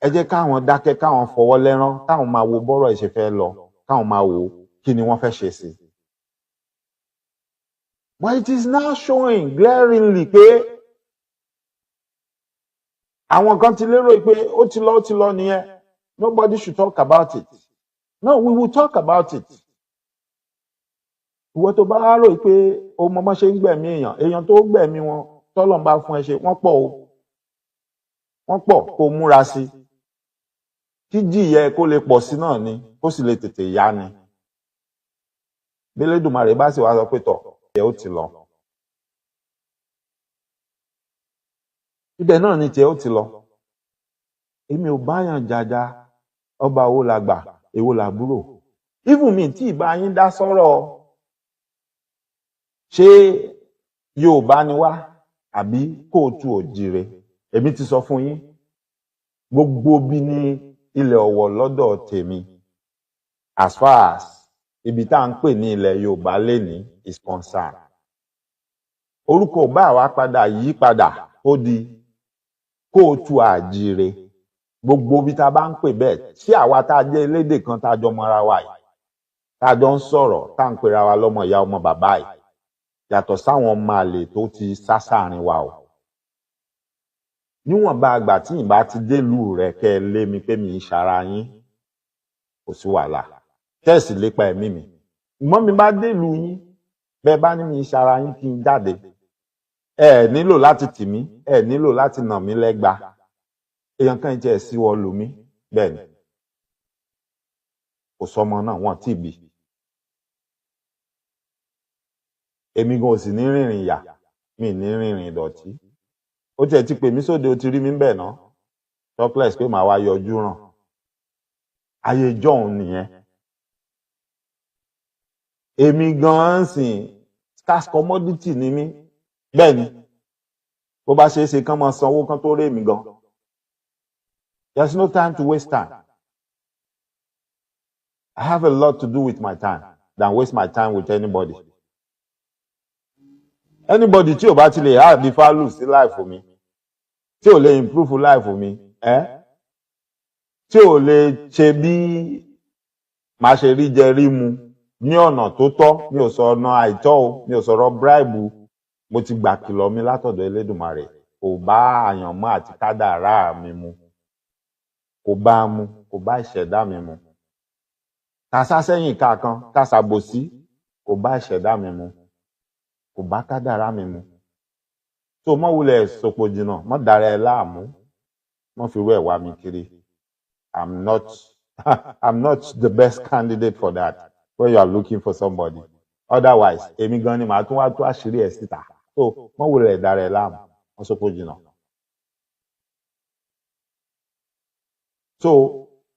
Ẹ jẹ́ káwọn dákẹ́, káwọn fọwọ́ lẹ́rán, káwọn máa wo bọ́rọ̀ ẹ̀ ṣe fẹ́ lọ, káwọn máa wo kí ni wọ́n fẹ́ ṣe sí i. But it is now showing glaringly pé àwọn kan ti lérò pé ó ti lọ, ó ti lọ nìyẹn. Nobody should talk about it. No, we will talk about it. Ìwọ tó bá rò pé o mọ bọ́n ṣe ń gbẹ̀mí èèyàn, èèyàn tó gbẹ̀mí wọn tọ́lọ́run bá fún ẹ ṣe, wọ́n pọ̀ o, wọ́n pọ̀, kó o múra sí i kí jìyẹ kó lè pọ̀ sí náà ni, kó sì lè tètè yá ni. Bílédùmarè bá sì wá sọ pé tọ̀ ẹ̀ ó ti lọ, ibẹ̀ náà ni tiẹ̀ ó ti lọ. Èmi ò báyàn jàjà ọba owó la gbà, èwo làbúrò. Even mi tí ìbá yín dá sọ́rọ̀ ṣé Yorùbá ni wá àbí kóòtù òjìrè, èmi ti sọ fún yín, gbogbo bí ní ilẹ̀ Ọ̀wọ̀ lọ́dọ̀ tèmi, as far as ibi tá à ń pè ní ilẹ̀ Yorùbá lénìí is concerned. Orúkọ bá wa padà yí padà ó di kóòtù àjìrè. Gbogbo bí tá a bá ń pè bẹ́ẹ̀, tí àwa tá a jẹ́ elédè kan tá a jọ mọ́ra wa yìí, tá a jọ ń sọ̀rọ̀, tá à ń pera wa lọ́mọ ìyá ọmọ bàbá yìí, yàtọ̀ sáwọn ọmọ àlè tó ti sá sáàrin wa o. Níwọ̀nba àgbà tí ìbá ti délùú rẹ̀ kẹ́ ẹ lé mi pé mi ń ṣara yín, kò sí wàhálà, tẹ́ẹ̀sì lépa ẹ̀mí mi. Ìmọ̀ mi bá délùú yín, bẹ́ẹ̀ bá ní mi ń ṣara yín kí n jáde, ẹ nílò láti tì mí, ẹ nílò láti nà mí lẹ́gba, èèyàn kan jẹ́ sí wọ́ lù mí. Bẹ́ẹ̀ ni kò sọmọ náà, wọ́n ti bí. Èmi gan ò sì ní rìnrìn ìyà, mi ní rìnrìn ìdọ̀tí. Ó tiẹ̀ ti pè mí sóde, ó ti rí mi bẹ́ẹ̀ náà, talkless pé màá wá yọjú ràn. Ayé jọ̀hún nìyẹn. Èmi gan-an sìn scarce commodity ni mí. Bẹ́ẹ̀ ni bó bá ṣe é ṣe kán máa sanwó kán tó rè mí gan. There's no time to waste time. I have a lot to do with my time than waste my time with anybody. Anybody tí ò bá ti lè add value sí life mi, tí ò lè improve life mi, tí ò lè ṣe bí màá ṣe rí jẹ rí mu ní ọ̀nà tó tọ́, mi ò sọ ọ̀nà àìtọ́ o, mi ò sọ̀rọ̀ bribe, mo ti gbà kìlọ̀ mi látọ̀dọ̀ Elédùmarè, kò bá àyànmọ́ àti kádàrá mi mu, kò bá a mu, kò bá ìṣẹ̀dá mi mu. Ká sá sẹ́yìn ká kan, ká ṣàbòsí, kò bá ìṣẹ̀dá mi mu, kò bá kádàrá mi mu. Tó mọ́ wulẹ̀ sòpò jìnnà, mọ́ dára ẹ láàmú, mọ́ fi rú ẹ̀ wá mi kiri. I'm not the best candidate for that when you are looking for somebody. Otherwise, èmi gan ni màá tún wá tú àṣírí ẹ̀ síta. So mọ́ wulẹ̀ dára ẹ láàmú, mọ́ sòpò jìnnà. So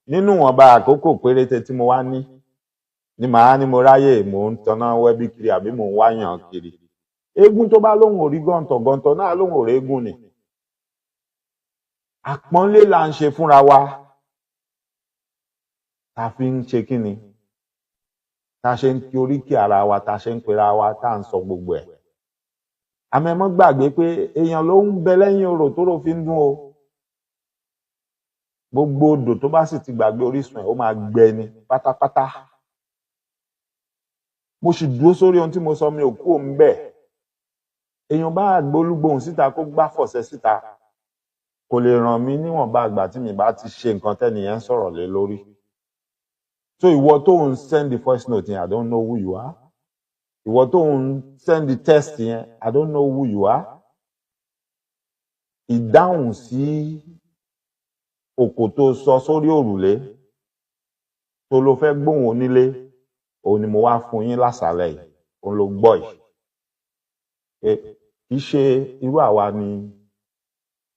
nínú ìwọ̀nba àkókò péréte tí mo wá ní ni màá ní mo ráyè mò ń taná wẹ́bí kiri àbí mò ń wáyàn kiri. Eégún tó bá lóhùn ò rí gọ̀ǹtọ̀, gọ̀ǹtọ̀ náà lóhùn ò réégún ni. Àpọ́nlé là ń ṣe fúnra wa, ta fi ń ṣe kí ni, ta ṣe ń kí oríkì ara wa, ta ṣe ń pera wa, tá à ń sọ gbogbo ẹ̀. Àmọ́ ẹ mọ́ gbàgbé pé èèyàn ló ń bẹ lẹ́yìn orò tó rò fi ń dún o. Gbogbo odò tó bá sì ti gbàgbé orísun ẹ̀, ó máa gbẹ ni pátápátá. Mo sì dúró sórí ohun tí mo sọ, mi ò kú òun bẹ́ẹ̀. Èèyàn bá gbólúgbòhùn síta, kó gbá fọ̀ṣẹ síta, kò lè ràn mí níwọ̀nba àgbà tí mi bá ti ṣe nǹkan tẹ́nìyẹn ń sọ̀rọ̀ lé lórí. So ìwọ tó ń send the voice note yẹn, I don't know who you are. Ìwọ tó ń send the text yẹn, I don't know who you are. Ìdáhùn sí òkò tó sọ sórí òrùlé tó ló fẹ́ gbóhùn onílé, òun ni mo wá fún yín lásàálẹ̀ yìí, òun ló gbọ́ yìí pé kì í ṣe irú àwa ni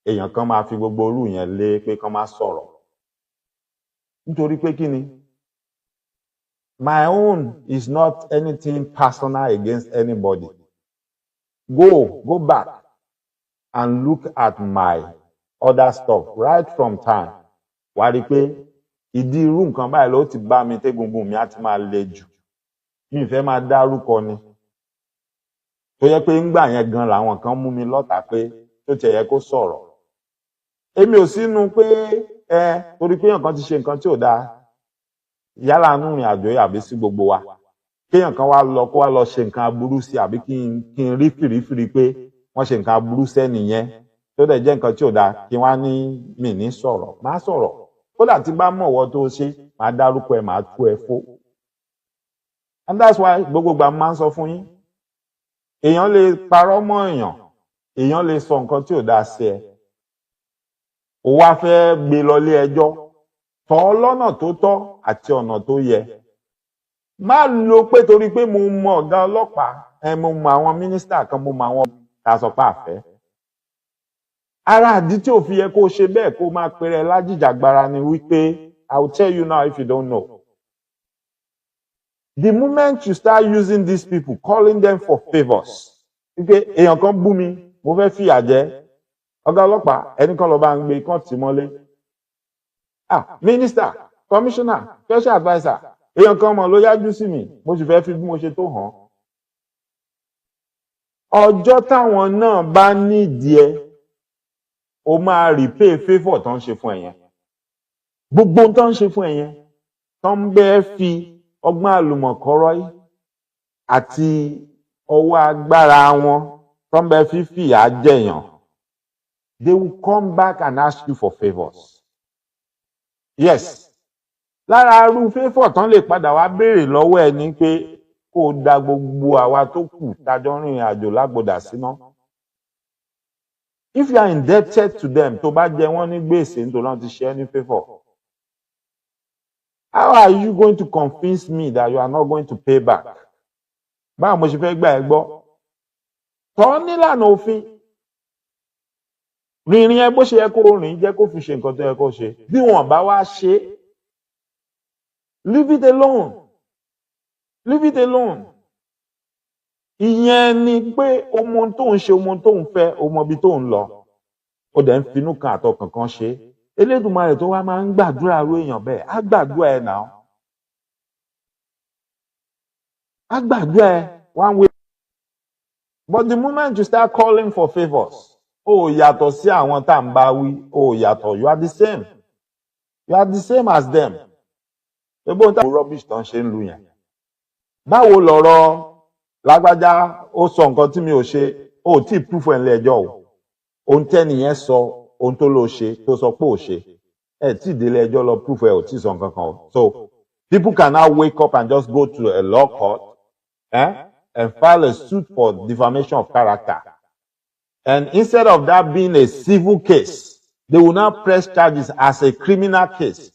èèyàn kan máa fi gbogbo orú yẹn lé pé kán má sọ̀rọ̀. Nítorí pé kí ni, my own is not anything personal against anybody. Go back and look at my other stuff right from time. Wàá rí i pé ìdí irú nǹkan báyìí ló ti bá mi tẹ́gungun mi á ti máa le jù. Mi ì fẹ́ máa dárúkọ ni, tó yẹ pé ńgbà yẹn gan làwọn kan mú mi lọ́tà pé tó tiẹ̀ yẹ kó sọ̀rọ̀. Èmi ò sínú pé ẹ torí pé èèyàn kan ti ṣe nǹkan tí ò dáa, yálà nínú ìrìn àjò yìí àbí sí gbogbo wa, kéèyàn kan wá lọ kó wá lọ ṣe nǹkan aburú sí, àbí kí n rí fìrífìrí pé wọ́n ṣe nǹkan aburú sẹ́ni yẹn tó dẹ̀ jẹ́ nǹkan tí ò dáa, kí wọ́n á ní mi ní sọ̀rọ̀. Má sọ̀rọ̀. Kódà tí bá mọ̀wọ́ tó ṣe, máa dárúkọ ẹ̀, máa tú ẹ fó. And that's why gbogbo ìgbà máa ń sọ fún yín, èèyàn lè parọ́ mọ́ èèyàn, èèyàn lè sọ nǹkan tí ò dáa sí ẹ, ó wá fẹ́ gbé lọ ilé ẹjọ́, tọ́ ọ lọ́nà tó tọ́ àti ọ̀nà tó yẹ. Má lo pé torí pé mo mọ ọ̀gá ọlọ́pàá ẹ, mo mọ àwọn mínísítà kan, mo mọ àwọn tá a sọ pé àfẹ́. Ara àdí tí ò fi yẹ kó o ṣe bẹ́ẹ̀, kó o máa pèrè lájìjàgbara ni wípé, I will tell you now if you don't know, the moment you start using these people, calling them for favours, wípé èèyàn kan bú mi, mo fẹ́ fìyà jẹ, ọ̀gá ọlọ́pàá, ẹnì kan lọ bá ń gbé kán tì mọ́lé, ah, minister, commissioner, special adviser, èèyàn kan mọ̀ ló yájú sí mi, mo sì fẹ́ fi bí mo ṣe tó hàn. Ọjọ́ táwọn náà bá nídìí ẹ, o máa repay favour tó ń ṣe fún ẹ yẹn. Gbogbo ohun tó ń ṣe fún ẹ yẹn, tó ń bẹ́ẹ̀ fi ọgbọ́n àlùmọ̀kọ́rọ́ yìí àti ọwọ́ agbára wọn tó ń bẹ́ẹ̀ fi fìyà jẹ̀yàn, they will come back and ask you for favours. Yes, lára arú favour tán lè padà wá béèrè lọ́wọ́ ẹ ní pé kó o da gbogbo àwa tó kù tájọ́ rìnrìn àjò lágbòdà síná. If you are indebted to them, tó bá jẹ wọ́n ní gbèsè nítorí wọ́n ti ṣe ẹ́ ní favour, how are you going to convince me that you are not going to pay back? Báwo mo ṣe fẹ́ gbà ẹ́ gbọ́? Tọ́ nílànà òfin, rìnrìn ẹ bó ṣe yẹ kó rìn, jẹ́ kó fi ṣe nǹkan tó yẹ kó ṣe. Bí wọn bá wá ṣe, leave it alone, leave it alone. Ìyẹn ni pé o mọ ohun tó ń ṣe, o mọ ohun tó ń fẹ́, o mọ ibi tó ń lọ, ó dẹ̀ ń finú kan àtọkàn kan ṣe. Elédùmarè tó wá máa ń gbàdúrà irú èèyàn bẹ́ẹ̀, á gbàdúrà ẹ̀ náà, á gbàdúrà ẹ̀ one way. But the moment you start calling for favours, ó yàtọ̀ sí àwọn tá à ń bá wí, ó yàtọ̀. You are the same, you are the same as them. Ebo ń tàbí rubbish tó ń ṣe ń lu yẹn. Báwo lọ̀rọ̀ lágbájá ó sọ nǹkan tí mi ò ṣe, ó tí ì proof ẹ̀ lẹ́jọ́ o. Ohun tẹ́nìyẹn sọ, ohun tó lọ ṣe, tó sọ pé ò ṣe, ẹ tí ì délé ẹjọ́ lọ proof ẹ, ò tí ì sọ nǹkan kan o. So people can now wake up and just go to a law court, and file a suit for defamation of character, and instead of that being a civil case, they will now press charges as a criminal case.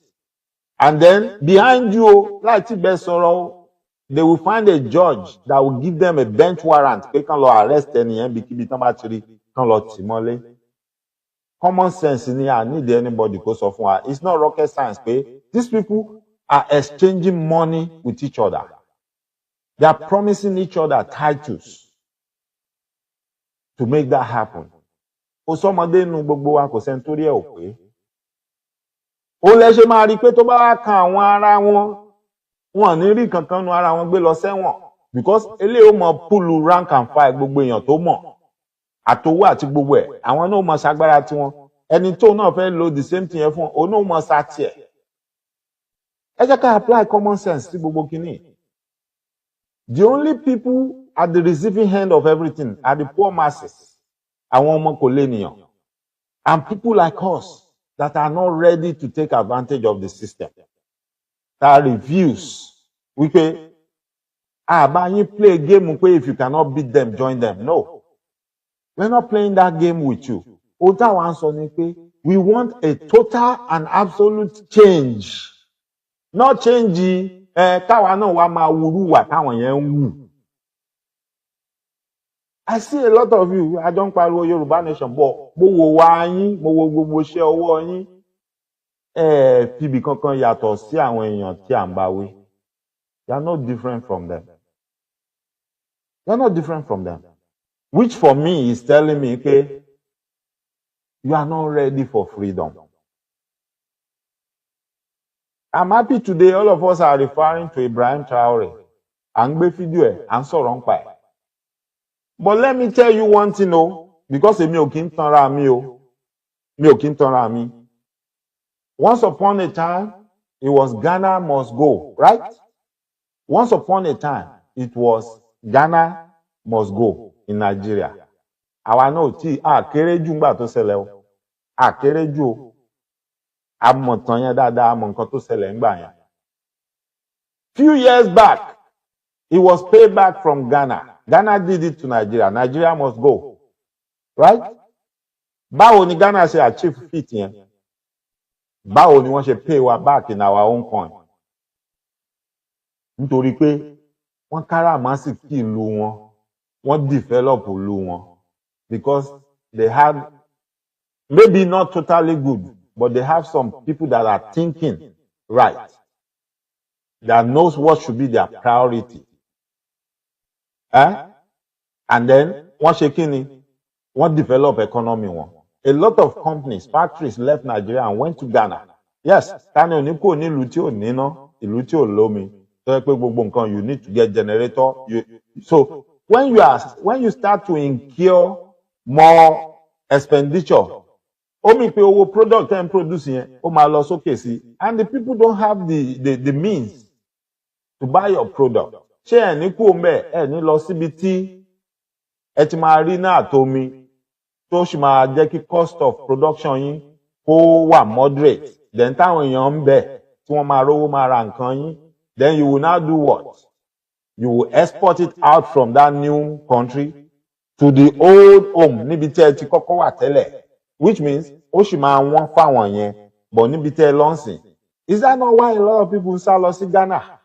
And then behind you o, láì tí bẹ́ẹ̀ sọ̀rọ̀ o, they will find a judge that will give them a bench warrant pé kán lọ arrest ẹnìyẹn bíkíbi tán bá ti rí, kán lọ tì mọ́lé. Common sense ni. I need anybody kó sọ fún wa, it's not rocket science pé these people are exchanging money with each other. They are promising each other titles to make that happen. Kò sọmọdé nu gbogbo wa, kò sẹ́ni tó rí ẹ̀ ò pé. Ó lẹ ṣe máa rí i pé tó bá wá kan àwọn ara wọn, wọn ò ní rí kankan nu ara wọn gbé lọ sẹ́wọ̀n, because eléyìí ó mọ pull rank and file gbogbo èèyàn tó mọ̀ àtowó àti gbogbo ẹ̀. Àwọn náà mọ sagbára tiwọn. Ẹni tó náà fẹ́ lo the same thing yẹn fún, òun náà mọ sa tiẹ̀. Ẹ jẹ́ ká apply common sense sí gbogbo kínní. The only people at the receiving end of everything are the poor masses, àwọn ọmọ kò lè nìyàn, and people like us that are not ready to take advantage of the system, that refuse wípé a bá yín play game pé if you cannot beat them, join them. No, we're not playing that game with you. Ohun táwa ń sọ ni pé we want a total and absolute change, not change ẹ káwa náà wá máa wúrú wà táwọn yẹn ń wù. I see a lot of you, a jọ ń pariwo Yorùbá nation, bọ̀ mo wò wá yín, mo wo gbogbo iṣẹ́ ọwọ́ yín, ẹ fibì kankan yàtọ̀ sí àwọn èèyàn tí à ń bá wí. You are not different from them. You are not different from them, which for me is telling me pé you are not ready for freedom. I'm happy today all of us are referring to Ibrahim Traore. À ń gbé fídíò ẹ̀, à ń sọ̀rọ̀ nípa ẹ̀. But let me tell you one thing o, because èmi ò kí ń tanra mi o, mi ò kí ń tanra mi. Once upon a time, it was "Ghana must go", right? Once upon a time, it was "Ghana must go" in Nigeria. Àwa náà ò tí a kéré jù ńgbà tó ṣẹlẹ̀ o, a kéré jù o, a mọ̀ tán yẹn dáadáa, a mọ̀ nǹkan tó ṣẹlẹ̀ ńgbà yẹn. Few years back, it was paid back from Ghana. Ghana did it to Nigeria. "Nigeria must go", right? Báwo ni Ghana ṣe achieve feat yẹn? Báwo ni wọ́n ṣe pay wa back in our own coin? Nítorí pé wọ́n káràmásìkí ìlú wọn, wọ́n develop ìlú wọn, because they had maybe not totally good, but they have some people that are thinking right, that knows what should be their priority, eh? And then wọ́n ṣe kí ni? Wọ́n develop economy wọn. A lot of companies, factories left Nigeria and went to Ghana. Yes, tani ò ní kúrò nílùú tí ò níná, ìlú tí ò lómi, tó yẹ pé gbogbo nǹkan, you need to get generator? So when you start to incur more expenditure, ó mean pé owó product ẹ̀ ń produce yẹn, ó máa lọ sókè sí, and the people don't have the means to buy your product. Ṣé ẹ̀ ní kú mbẹ́? Ẹ̀ ní lọ síbi tí ẹ ti máa rí náà tómi tó sì máa jẹ́ kí cost of production yín kó wà moderate, then táwọn èèyàn ń bẹ̀ tí wọ́n máa rówó máa ra nǹkan yín? Then you will now do what? You will export it out from that new country to the old home, níbi tí ẹ ti kọ́kọ́ wà tẹ́lẹ̀, which means ó sì máa wọ́n fáwọn yẹn, but níbi tí ẹ lọ ń sìn. Is that not why a lot of people ń sá lọ sí Ghana?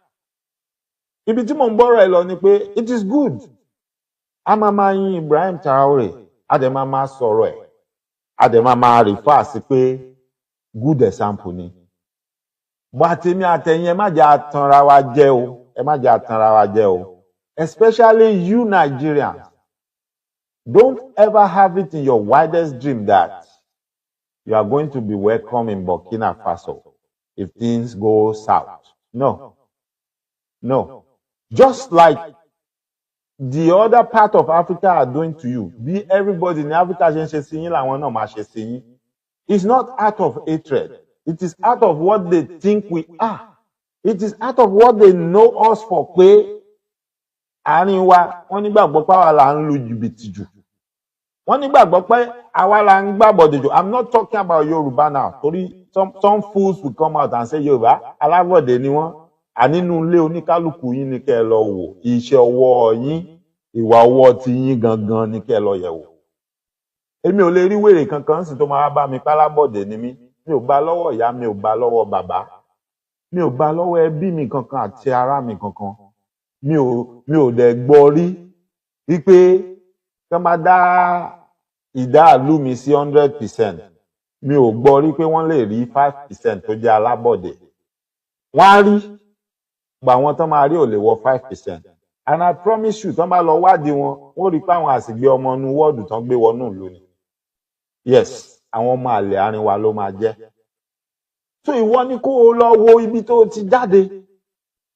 Ibi tí mò ń bọ́rọ̀ ẹ lọ ni pé it is good, a máa máa yin Ibrahim Traore, a dẹ̀ máa máa sọ̀rọ̀ ẹ̀, a dẹ̀ máa máa refer sí pé good example ni. Bó àtẹ̀mí àtẹ̀yìn, ẹ má jẹ́ àtanra wa jẹ o, ẹ má jẹ́ àtanra wa jẹ o. Especially you Nigerians, don't ever have it in your wildest dream that you are going to be welcome in Burkina Faso if things go south. No. Just like the other part of Africa are doing to you, bí everybody ní Africa ṣe ń ṣe sí yín làwọn náà máa ṣe sí yín. It's not out of hatred. It is out of what they think we are. It is out of what they know us for, pé àárín wa, wọ́n nígbàgbọ́ pé àwa là ń lu jìbìtì jù, wọ́n nígbàgbọ́ pé àwa là ń gbàbọ̀dè jù. I'm not talking about Yorùbá now, torí some fools will come out and say Yorùbá alábọ̀dé ni wọ́n. Ànínú ilé oníkálukú yín ni kẹ́ ẹ lọ wò, iṣẹ́ ọwọ́ yín, ìwà ọwọ́ ti yín gangan ni kẹ́ ẹ lọ yẹ̀ wò. Èmi ò lè rí wèrè kankan sì tó máa bá mi pálábọ̀dé ni mí. Mi ò bá lọ́wọ́ ìyá mi, ò bá lọ́wọ́ bàbá mi, ò bá lọ́wọ́ ẹbí mi kankan àti ará mi kankan. Mi ò dẹ̀ gbọ́ rí wípé kí wọ́n bá dá ìdá ìlú mi sí 100%, mi ò gbọ́ rí pé wọ́n lè rí 5% tó jẹ́ alábọ̀dé. Wọ́n á rí gbà, àwọn tán máa rí ò lè wọ 5%, and I promise you, tán bá lọ wádìí wọn, wọ́n rí i pé àwọn àsìgbé ọmọ inú wọ́ọ̀dù tán gbé wọnú ìlú ni. Yes, àwọn ọmọ àlè àárín wa ló máa jẹ́. So ìwọ ni kó o lọ wo ibi tó o ti jáde,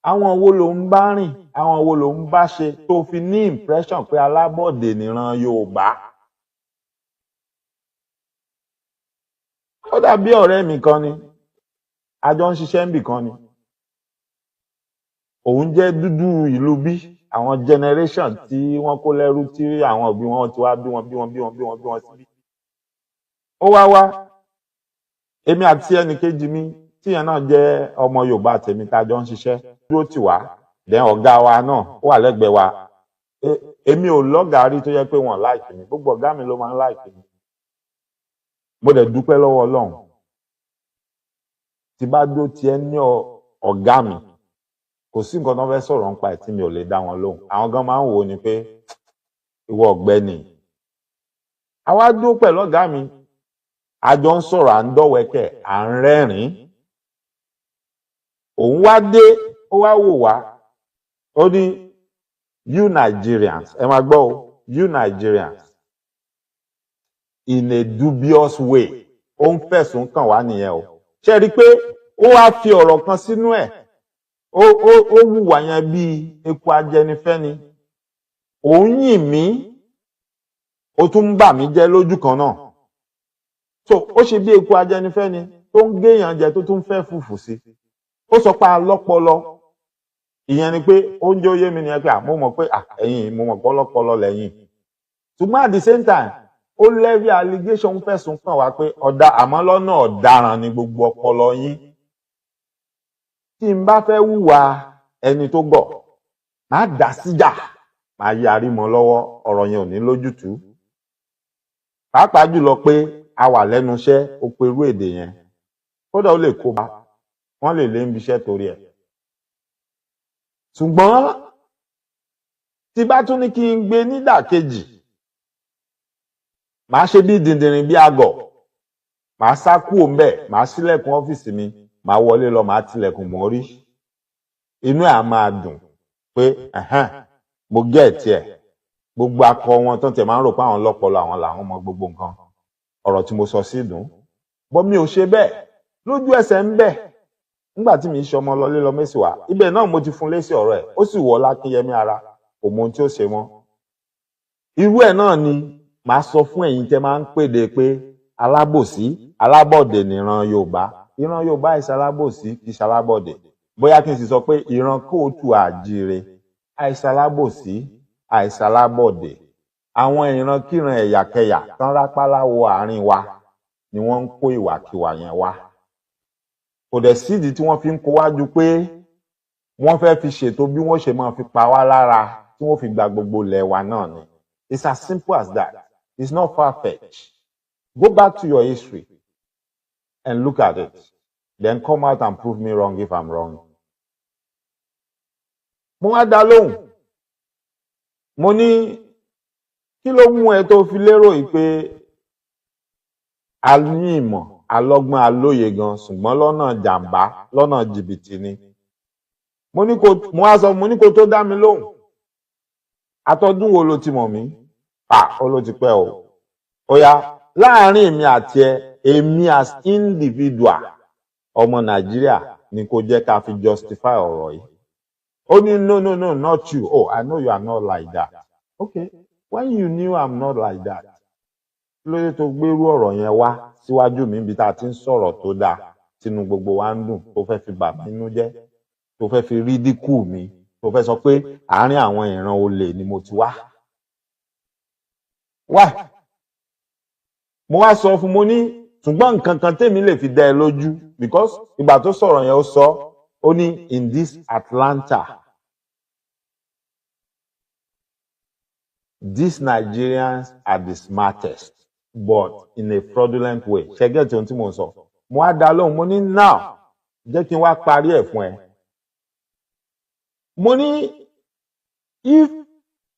àwọn wo ló ń bá rìn, àwọn wo ló ń bá ṣe, tó fi ní impression pé alábọ̀dé nìran Yorùbá. Ó dàbí ọ̀rẹ́ mi kan ni, a jọ ń ṣiṣẹ́ níbì kan ni. Òun jẹ́ dúdú ìlú bí, Àwọn generation tí wọ́n kó lẹ́rú, tí àwọn òbí wọn ti wá bí wọn bí wọn bí wọn bí wọn bí wọn síbí. Ó wá wá, èmi àti ẹnìkejì mi tíyẹn náà jẹ́ ọmọ Yorùbá tèmi tá a jọ ń ṣiṣẹ́ dúró tì wá. Then ọ̀gá wa náà ó wà lẹ́gbẹ̀ẹ́ wa. Èmi ò lọ́gàá rí tó yẹ pé wọ́n like mi. Gbogbo ọ̀gá mi ló máa ń like mi. Mo dẹ̀ dúpẹ́ lọ́wọ́ Ọlọ́run. Tí bá dó tiẹ̀ ní ọ̀gá mi, kò sí nǹkan tó fẹ́ sọ̀rọ̀ nípa ẹ̀ tí mi ò lè dá wọn lóhùn. Àwọn gan máa ń wò ó ni pé ìwọ ọ̀gbẹ́ni. Àwa dúró pẹ̀lú ọ̀gá mi, a jọ ń sọ̀rọ̀, à ń dọ̀wẹ́kẹ̀, à ń rẹ́rìn-ín. Òun wá dé, ó wá wò wá, ó ní, "You Nigerians," ẹ máa gbọ́ o, "you Nigerians in a dubious way." Ó ń fẹ̀sùn kàn wá nìyẹn o. Ṣe rí i pé ó wá fi ọ̀rọ̀ kan sínú ẹ̀, ó wùwà yẹn bíi eku ajẹnifẹ́ni. Òun yìn mí, ó tún ń bà mí jẹ́ lójú kan náà. So ó ṣe bí eku ajẹnifẹ́ni tó ń géèyàn jẹ, tó tún fẹ́ fùfù sí. Ó sọ pé alọ́pọlọ. Ìyẹn ni pé oúnjẹ ó yé mi nìyẹn pé mo mọ̀ pé ẹ̀yin, mo mọ̀ pé ọlọ́pọlọ lẹ́yìn. Ṣùgbọ́n at the same time, ó levy allegation, fẹ̀sùn kàn wá pé ọ̀dà àmọ́ lọ́nà ọ̀daràn ni gbogbo ọpọlọ yín. Tí n bá fẹ́ hùwà ẹni tó gọ̀, máa dà síjà, máa yarí mọ́ lọ́wọ́, ọ̀rọ̀ yẹn ò ní lójútùú. Pàápàá jùlọ pé a wà lẹ́nu iṣẹ́, ó pe irú èdè yẹn, kódà ó lè kó bá wọ́n, lè lé níbi iṣẹ́ torí ẹ̀. Ṣùgbọ́n tí bá tún ní kí n gbé nídàkejì, màá ṣe bí dìndìnrín, bí àgọ̀, màá sá kúrò ńbẹ̀, màá ṣílẹ̀kùn ọ́fíìsì mi, màá wọlé lọ, màá tilẹ̀kùn mọ́rí. Inú ẹ̀ á máa dùn pé ẹ̀hẹ́n, mo get ẹ̀. Gbogbo akọ wọn tó ń tẹ̀ máa ń rò pé àwọn lọ́pọlọ, àwọn làwọn mọ gbogbo nǹkan, ọ̀rọ̀ tí mo sọ sí dùn bọ́. Mi ò ṣe bẹ́ẹ̀ lójú ẹsẹ̀ ń bẹ̀. Nígbà tí mi ń ṣọmọ lọlé lọ mẹ́sì wá, ibẹ̀ náà mo ti fún lésì ọ̀rọ̀ ẹ̀, ó sì wọ̀ lákínyẹmí ara, kò mọ ohun tí ó ṣe mọ́. Irú ẹ̀ náà ni màá sọ fún ẹ̀yin tẹ́ máa ń pèdè pé alábòsí, alábọ̀dé nìran Yorùbá. Ìran Yorùbá àìsàn alábòsí, kì í ṣe alábọ̀dé. Bóyá kí n sì sọ pé ìran káàárọ̀ oòjíire àìsàn alábòsí, àìsàn alábọ̀dé. Àwọn ìrankíran, ẹ̀yàkẹyà tán rápálá wọ àárín wa ni wọ́n ń kó ìwàkiwà yẹn wá. Kò dẹ̀ sídìí tí wọ́n fi ń kó wájú pé wọ́n fẹ́ fi ṣètò bí wọ́n ṣe máa fi pa wá lára, tí wọ́n fi gba gbogbo ilẹ̀ wa náà ni. It's as simple as that. It's not far-fetched. Go back to your history and look at it, then come out and prove me wrong if I'm wrong. Mo wá dá lóhùn, mo ní, kí ló mú ẹ tó fi lérò yìí pé a ní ìmọ̀, alọ́gbọ́n, alóye gan, ṣùgbọ́n lọ́nà jàǹbá, lọ́nà jìbìtì ni? Mo ní kó, mo wá sọ, mo ní kó tó dá mi lóhùn, àtọdún wo ló ti mọ̀ mí? À, ó ló ti pẹ́ o. Ó yá, láàárín èmi àti ẹ, èmi as individual ọmọ Nàìjíríà ni kò jẹ́ ká fi justify ọ̀rọ̀ yìí. Ó ní, "No, no, no, not you. Oh, I know you are not like that." Okay, when you knew I'm not like that, kí ló dé tó gbérú ọ̀rọ̀ yẹn wá síwájú mi níbi tá a ti ń sọ̀rọ̀ tó dáa, tínú gbogbo wa ń dùn, tó fẹ́ fi bà mí nínú jẹ́, tó fẹ́ fi ridicule mi, tó fẹ́ sọ pé àárín àwọn ìran olè ni mo ti wá wá? Mo wá sọ fún, mo ní, ṣùgbọ́n nǹkan kan tèmi lè fi dá ẹ lójú, because ìgbà tó sọ̀rọ̀ yẹn, ó sọ, ó ní, "In this Atlanta, these Nigerians are the smartest, but in a fraudulent way." Ṣé ẹ get ohun tí mo ń sọ? Mo wá dá lóhùn, mo ní, now, jẹ́ kí n wá parí ẹ̀ fún ẹ. Mo ní, if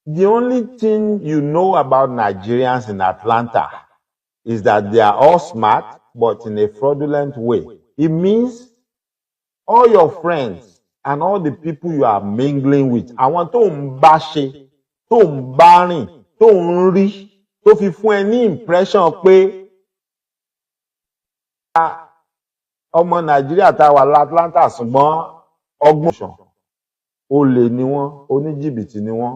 the only thing you know about Nigerians in Atlanta is that they are all smart but in a fraudulent way, it means all your friends and all the people you are mingling with, àwọn tó ń bá ṣe, tó ń bá rìn, tó ń rí, tó fi fún ẹ ní impression pé ọmọ Nàìjíríà tá a wà l'Atlanta, ṣùgbọ́n ọgbọ́n ṣàn, olè ni wọ́n, oníjìbìtì ni wọ́n,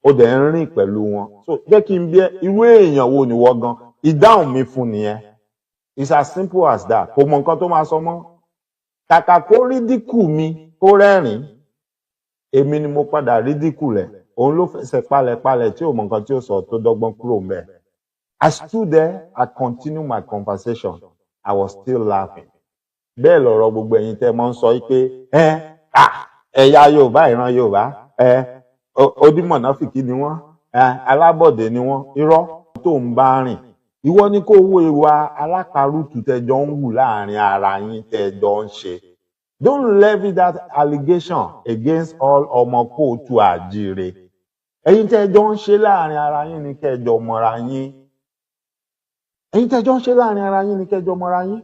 ó dẹ̀ ń rìn pẹ̀lú wọn. So jẹ́ kí n bí ẹ, irú èèyàn wo ni wọ́n gan? Ìdáhùn mi fún nìyẹn. It's as simple as that. Kò mọ nǹkan tó máa sọ mọ́. Kàkà kó ridicule mi, kó rẹ́rìn-ín. Èmi ni mo padà rí dínkù rẹ̀. Òun ló fẹsẹ̀ palẹ̀palẹ̀ tí ò mọ nǹkan tí ó sọ tó dọ́gbọ́n kúrò ńbẹ̀. I stood there, I continued my conversation. I was still laughing. Bẹ́ẹ̀ lọ̀rọ̀ gbogbo ẹ̀yin tẹ́ mọ́ ń sọ yìí pé ẹ ẹ̀yà Yorùbá, ìran Yorùbá, ẹ onímọ̀nàfìkì ni wọ́n, ẹ alábọ̀dé ni wọ́n. Irọ́ tó ń bá rìn, ìwọ ni kó wo ìwà aláparùtù tẹjọ ń wù láàrin ara yín tẹjọ ń ṣe. Don't levy that allegation against all ọmọ kóòtù àjíire. Ẹ̀yin tẹjọ ń ṣe láàrin ara yín ni kẹjọ mọra yín. Ẹ̀yin tẹjọ ń ṣe láàrin ara yín ni kẹjọ mọra yín.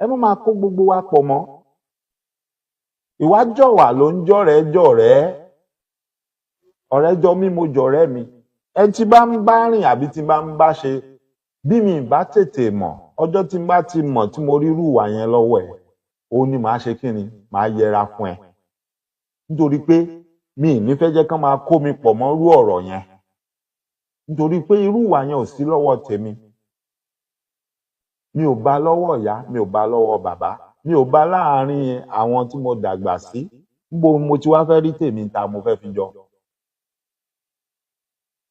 Ẹ má máa kó gbogbo wa pọ̀ mọ́. Ìwà jọ̀wà ló ń jọ̀rẹ́ jọ̀rẹ́. Ọ̀rẹ́ jọ mí, mo jọ̀rẹ́ mi. Ẹ tí bá ń bá rìn àbí tí bá ń bá ṣe, bí mi bá tètè mọ̀, ọjọ́ tí n bá ti mọ̀ tí mo rí irú ìwà yẹn lọ́wọ́ ẹ̀, ó ní màá ṣe kí ni, màá yẹra fún ẹ, nítorí pé mi ì ní fẹ́ jẹ́ kán máa kó mi pọ̀ mọ́ irú ọ̀rọ̀ yẹn, nítorí pé irú ìwà yẹn ò sí lọ́wọ́ tèmi. Mi ò bá lọ́wọ́ ìyá mi, ò bá lọ́wọ́ bàbá mi, ò bá láàárín àwọn tí mo dàgbà sí. Níbo mo ti wá fẹ́ rí tèmi ta mo fẹ́ fi jọ?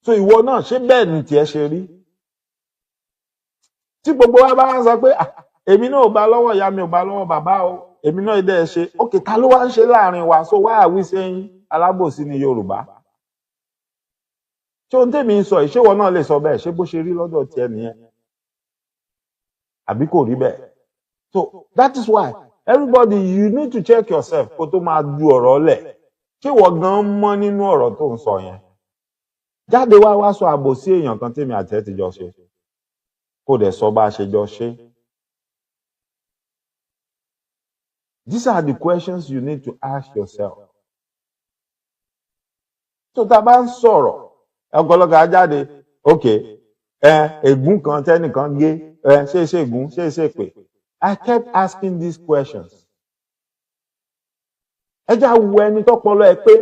So ìwọ náà, ṣé bẹ́ẹ̀ ni tiẹ̀ ṣe rí? Tí gbogbo wa bá ń sọ pé, "Ah, èmi náà ò bá lọ́wọ́ ìyá mi, ò bá lọ́wọ́ bàbá o, èmi náà dẹ́ ṣe," ok, ta ló wá ń ṣe láàrin wa? So why are we saying alábòsí ni Yorùbá? Ṣé ohun tèmi ń sọ yìí, ṣé ìwọ náà lè sọ bẹ́ẹ̀? Ṣé bó ṣe rí lọ́dọ̀ tiẹ̀ nìyẹn àbí kò rí bẹ́ẹ̀? So that is why everybody, you need to check yourself kó tó máa ju ọ̀rọ̀ lẹ̀. Ṣé ìwọ gan mọ̀ nínú ọ̀rọ̀ tó ń sọ yẹn? Jáde wá, wá sọ àbòsí èèyàn kan tèmi àti ẹ ti jọ ṣe, kó dẹ̀ sọ bá a ṣe jọ ṣe. These are the questions you need to ask yourself. Tó tá a bá ń sọ̀rọ̀, ọ̀pọ̀lọpọ̀ ajáde, ok, ẹ ègún kan tẹ́nìkan gé, ẹ ṣe é ṣe ègún, ṣe é ṣe pé. I kept asking these questions. Ẹ já wo ẹni tọ́pọlọ ẹ pé